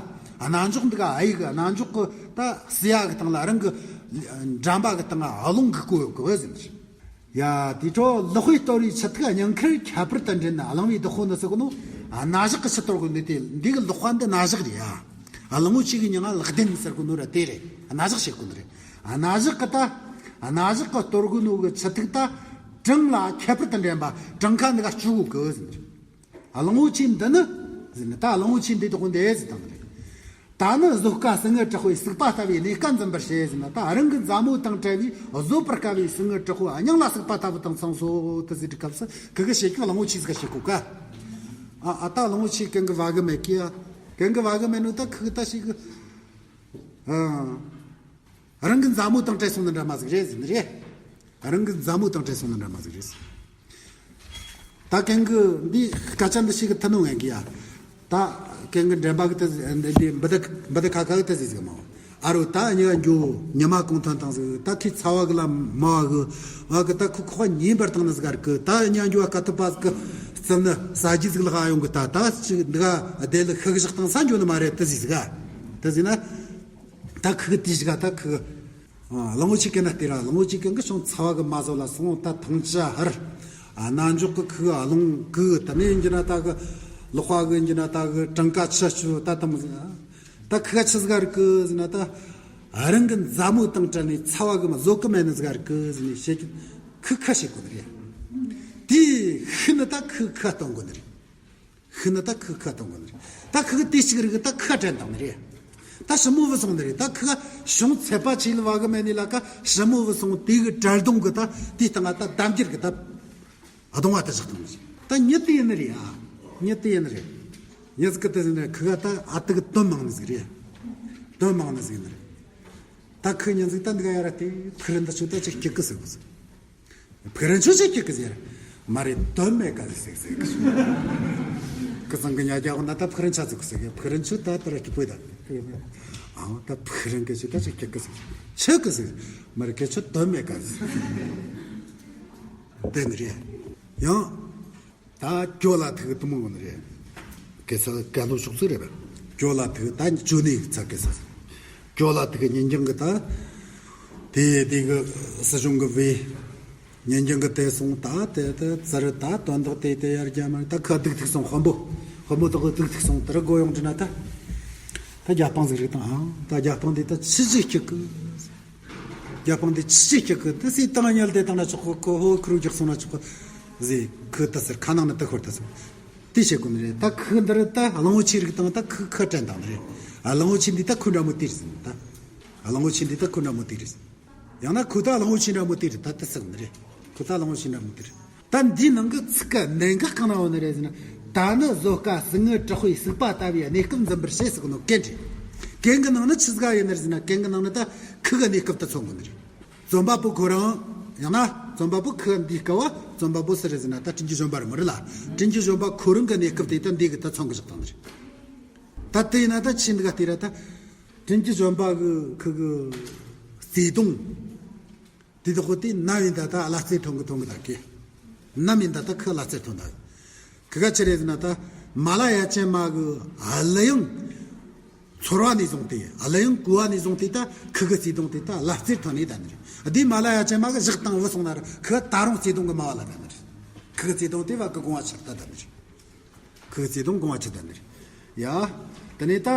རྣ་མཆོག་འདི་ག། ཨ་ཡིག་གི་རྣ་མཆོག་གི་ད་ཟེ་ཡ་གི་སྟེང་ལ། རང་གི་འགྲམ་པ་གི་སྟེང་ལ་རླུང་གི་བསྐོར་ཡོད་གི་ཟེར་ནི་རེད། ཡ། དེ་འཕྲོ་ལག་པས་གཏོར་བའི་ཆུ་ཐིགས་སྙིང་ཁར་ཁྱད་པར་དུ་འདྲེན་ནས་བླངས་པའི་བདག་པོ་འདི་ཟེར་གོ་ནོ། སྣ་ཞགས་ཀྱི་ཆུ་གཏོར་གོ་ནི་དེ། འདི་གི་ལག་པ་འདི་སྣ་ཞགས་རེད་ཡ། གླང་པོ་ཆེ་གི་མྱིང་ང་ལག་ལྡན་ཟེར་གོ་ནོ་ར་དེ་རེད། སྣ་ཞགས་བྱེད་གོ་ནི་རེད། སྣ་ཞགས་ཀྱི་ད། སྣ་ཞགས་ཀྱི་གཏོར་གོ་ནོ་གི་ཆུ་ཐིགས་ད། བྲང་ལ་ཁྱད་པར་དུ་འདྲེན་པ། བྲང་ཁ་འདི་ག་བཅུག་གོ་གི་ཟེར་ནི་རེད། གླང་པོ་ཆེ་འདི་ནི་ཟེར་ནི། ད་གླང་པོ་ཆེ་འདི་དག་འདི་ཟེར་དང་རེད། ད་ནི་བཟོད་དཀའ་ཟིལ་མངལ་དྲག་པོས་བསྲེགས་པ་ལྟ་བུའི་གནས་སྐབས་འཛིན་པར་བྱེད་ཟེར་ན། ད་རང་གི་མཛའ་མོ་དང་བྲལ་བའི་བཟོད་པར་དཀའ་བའི་ཟིལ་མངལ་དྲག་པོ་སྙིང་ལ་ཟུག་པ་ལྟ་བུ་དང་མཚུངས་སོ། དེ་ཟེར་གི་སྐབས་སུ་ཁུ་གི་བྱེད་ཀྱི་གླང་པོ་ཆེ་ཟིག་ག་བྱེད་གོ་ག། ཨ་ཨ་ད་གླང་པོ་ཆེ་གན་གི་བ་གི་མེད་ཀི་ཡ། གན་གི་བ་གི་མེད་ནོ་ད་ཁུ་གི་ད་བྱེད་གི། ཨ། རང་གི་མཛའ་མོ་དང་བྲལ་སོང་ན་འདྲ་མ་ཟིག་རེད་ཟེར་ནི་རེད། རང་གི་མཛའ་མོ་དང་བྲལ་སོང་ན་འདྲ་མ་ཟིག་རེད། ད་གན་གི་འདི་སྐད་ཆ་འདི་ཞིག་གི་ཐུ་ནུ་ངན་གི་ཡ། ད་གན་གི་འདྲེན་པ་གི་ད་འདི་འདི་འབུ་ད་འབུ་ད་ཁ་ཁ་གི་ད་ཟིག་ཟིག་མ། ཨ་རོ་ད་ཉི་ག་འགྱོ་ཉི་མ་གུང་ཐོན་དང་ཟིག། ད་ཁི་ཚ་བ་གི་ལ་མ་བ་གི་བ་གི་ད་ཁུ་ཁོ་ཉིན་པར་དང་ནི་ཟིག་གར་གི། ད་ཉི་ག་འགྱོ་བ་ཀ་ཐུ་པ་ཟིག་གི་རྩིབ་ནི་ས་རྒྱུ་ཟིག་ལ་ག་ཡོང་གི། ད་ད་ཅི་འདི་ག་བདེ་ལི་ཤི་གི་བཞག་དང་ས་འགྱོ་ནི་མ་རེད་ད་ཟིག་ཟིག་ག། ད་ཟིག་ན་ད་ཁི་གི་དེ་ཞིག་ག་ད་ཁི་གི། ཨ། གླང་པོ་ཆེ་གན་ན་སྟེར་ར། གླང་པོ་ཆེ་གན་གི་བྱང་ཚ་བ་གི་མ་བཟོ་ལ་སོང་། ད་ཐང་ཅ་ཧར། ཨ། རྣ་འཇོག་གི་ཁུ་ག་ལུང་གི་ད་ནི་ཡིན་གྱི་ན་ད་གི་ལོག་པ་གི་ཡིན་གྱི་ན་ད་གི་གྲངས་ཀ་ཆ་ཆུ་ད་ད་མི་ཟ། ད་ཁུ་ག་ཆི་ཟིག་ག་རིག་གི་ཟིན་ན་ད་རང་གི་མཛའ་མོ་དང་བྲལ་ནས་ཚ་བ་གི་མ་བཟོ་གི་མེད་ནི་ཟིག་ག་རིག་གི་ཟིན་ནས་བཤད་ཀྱི། ཁུ་ཁ་བཤད་དགོས་ནི་རེད། དེ་ཤི་ནི་ད་ཁུ་ཁ་གཏོང་དགོས་ནི་རེད། ཤི་ནི་ད་ཁུ་ཁ་གཏོང་དགོས་ནི་རེད། ད་ཁུ་གི་དེ་གཅིག་རིག་གི་ད་ཁུ་ཁ་དྲན་དང་ནི་རེད། ད་ཞི་མོ་བུ་སོང་ནི་རེད། ད་ཁུ་ག་བྱང་ཚད་པ་ཆེ་ལ་བ་གི་མེད་ནི་ལ་ཀ་ཞི་མོ་བུ་སོང་དེ་གི་གྲལ་གདོང་གི་ད་དེ་སྟེང་ང་ད་འདམ་འགྱུར་གི་ད་གདོང་བ་ད་བཞག་དང་ནི་རེད། ད་ཉི་དེ་ཡིན་ནི་རེད། ཨ། ཉི་དེ་ཡིན་ནི་རེད། ཉི་ཟིག་གི་དེ་ཟིན་ནི་ཁུ་ག་ད་ཨ་ཏི་གི་དོན་མང་ནི་ཟིག་རེད། དོན་མང་ནི་ཟིག་ཡིན་ནི་རེད། ད་ཁུ་ཉི་ཟིག་ད་འདི་ག་ཡ་ར་དེ་ཕུག་རོན་ད་ཆུ་ད་ཅིག་སྐྱིད་གི་ཟེར་གི་ཟེར། ཕུག་རོན་ཆུ་ཅིག་སྐྱིད་གི་ཟེར། མ་རེད་དོན་མེད་ག་ཟེར་ཟེར་ཟེར་གི་ཟེར། ཁུ་ཚང་གི་ཉ་རྒྱ་གོ་ན་ད་ཕུག་རོན་ཆ་ཟིག་གི་ཟེར་གི། ཕུག་རོན་ཆུ་ད་ད་ར་སྐྱིད་པོ་ད། ཨང་ད་ཕུག་རོན་གི་ཆུ་ད་ཅིག་སྐྱིད་གི་ཟེར། ཆུ་གི་ཟེར། མ་རེད་གི་ཆུ་དོན་མེད་ག་ཟེར། དེ་ནི་རེད། ཡང་། ད་ཇོ་ལ་ཐུག་གི་དུ་མོ་ནི་རེད། གེ་ས་ག་ལོ་ཤོག་ཚིག་རེད་པ། ཇོ་ལ་ཐུག་ད་ཇོ་ནི་ཚ་གེ་ས། ཇོ་ལ་ཐུག་གི་ཉིན་རྒྱང་གི་ད། དེ་དེ་གི་སྲིད་གཞུང་གི་བེ། ཉིན་རྒྱང་གི་དེ་སོང་ད་དེ་དེ་ཙི་རི་ད་དོན་དག་དེ་དེ་ཡར་རྒྱ་མ་ད་ཁ་སྡུག་ཐུག་སོང་དཔོན་པོ། དཔོན་པོ་དག་གི་སྡུག་ཐུག་སོང་དེ་རི་སྒོ་ཡོང་དྲི་ན་ད། ད་རྒྱ་སྤང་ཟིག་རིག་དང་ཨང་ད་རྒྱ་སྤང་དེ་ད་ཕྱི་ཅི་སྐྱིད་གི། རྒྱ་སྤང་དེ་ཕྱི་ཅི་སྐྱིད་གི་དེ་སྲིད་དང་ཉལ་དེ་དང་ན་ཆོག་གི་ཁོ་ཧོ་ཁུ་རུ་རྒྱག་སོང་ན་ཆོག་གི་ཟེ་ཁུ་ད་ཟེར་ཁ་ནང་ན་ད་ཁོར་ད་ཟེར། དེ་བྱེད་དགོས་ནི་རེད། ད་ཁུ་འདི་རེད། ད་གླང་པོ་ཆེ་རིག་དང་ད་ཁུ་ཁ་དྲན་དང་ནི་རེད། ཨ་གླང་པོ་ཆེ་འདི་ད་ཁུ་འདྲ་མོ་དེ་རེད་ཟེར། ད་ཨ་གླང་པོ་ཆེ་འདི་ད་ཁུ་འདྲ་མོ་དེ་རེད་ཟེར། ཡང་ན་ཁུ་ད་གླང་པོ་ཆེ་འདྲ་མོ་དེ་རེད། ད་དེ་ཟེར་ནི་རེད། ཁུ་ད་གླང་པོ་ཆེ་འདྲ་མོ་དེ་རེད། ད་འདིའི་ནང་གི་ཚིག་གི་གནད་འགག་གང་ན་ཡོད་ནི་རེད་ཟེར་ན། ད་ནི་བཟོད་དཀའ་ཟུག་རྔུ་དྲག་པོའི་ཟུག་པ་ལྟ་བུའི་གནས་སྐབས་འཛིན་པར་བྱེད་ཟེར་གི་ནོ་གན་རེད། གན་གི་ནང་ནི་ཆི་ཟིག་ཡིན་ནི་རེད་ཟེར་ན། གན་གི་ནང་ནི་ད་ཁུ་གི་གནས་སྐབས་དེ་མཚོན་གི་ནི་རེད། རྩོམ་པ་པོ་ཁོ་རང་། ཡང་ན་རྩོམ་པ་པོ་ཁུ་འདིའི་སྐབས་བ་རྩོམ་པ་པོ་སུ་རེད་ཟེར་ན་ད་དྲིན་གྱི་བཞོན་པ་རེད་མི་རེད་ལ། དྲིན་གྱི་བཞོན་པ་ཁོ་རང་གི་གནས་སྐབས་དེ་ད་འདི་གི་ད་མཚོན་གི་བཞག་དང་ནི་རེད། ད་དེ་ཡིན་ན་ད་ཆི་འདི་ག་དེ་ར་ད། དྲིན་གྱི་བཞོན་པ་གི་ཁུ་གི་བརྩེ་དུང་། དེ་དག་གོ་དེ་ནམ་ཡིན་ད་ད་བླ་རྩེ་ཐོན་གི་ཐོན་གི་ད་གི། ནམ་ཡིན་ད་ད་ཁུ་བླ་རྩེ་ཐོན་ད། ཁུ་ག་ཆི་རེད་ཟེར་ན་ད་མ་ལ་ཡ་ཅན་མ་གི་གླུ་དབྱངས་ཚོར་བ་ནས་བཟུང་སྟེ། གླུ་དབྱངས་གོ་བ་ནས་བཟུང་སྟེ་ད་ཁུ་གི་བརྩེ་དུང་དེ་ད་བླ་རྩེར་ཐོན་ནས་ད་ནི་རེད། དེ་མ་ལ་ཡ་ཅན་མ་གི་བཞག་དང་བུད་སོང་ན་ར་ཁུ་ག་ད་རུང་བརྩེ་དུང་གི་མ་བ་ལ་ད་ནི་རེད། ཁུ་གི་བརྩེ་དུང་དེ་བ་གི་གོང་བ་ཆེར་ད་ད་ནི་རེད། ཁུ་གི་བརྩེ་དུང་གོང་བ་ཆེ་ད་ནི་རེད། ཡ། དེ་ནས་ད་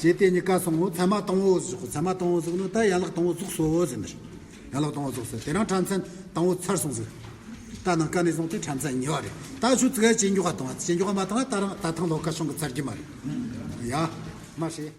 བྱེད་དེ་གཉིས་ཀ་སོང་ངོ་ཚད་མ་དང་བོ་ཟིག་ཚད་མ་དང་བོ་ཟིག་ནི་ད་ཡན་ལག་དང་བོ་ཟིག་སོ་ཟེར་ནི་རེད། ཡན་ལག་དང་བོ་ཟིག་སོ་དེ་རིང་ཕྲ་མཚན་དང་བོ་ཚར་སོང་ཟིག་ད་ནངས་ཀ་ནས་བཟུང་སྟེ་ཕྲ་མཚན་གཉིས་པ་རེད། ད་ཆུ་ཚོད་ཇེ་མགྱོགས་ག་བཏང་བ་ཇེ་མགྱོགས་ག་མ་བཏང་བ་ད་རང་ད་ཐེངས་ལོ་ཁ་བྱུང་གི་ཚར་གྱི་མ་རེད། ཡ། མ་ཤེས།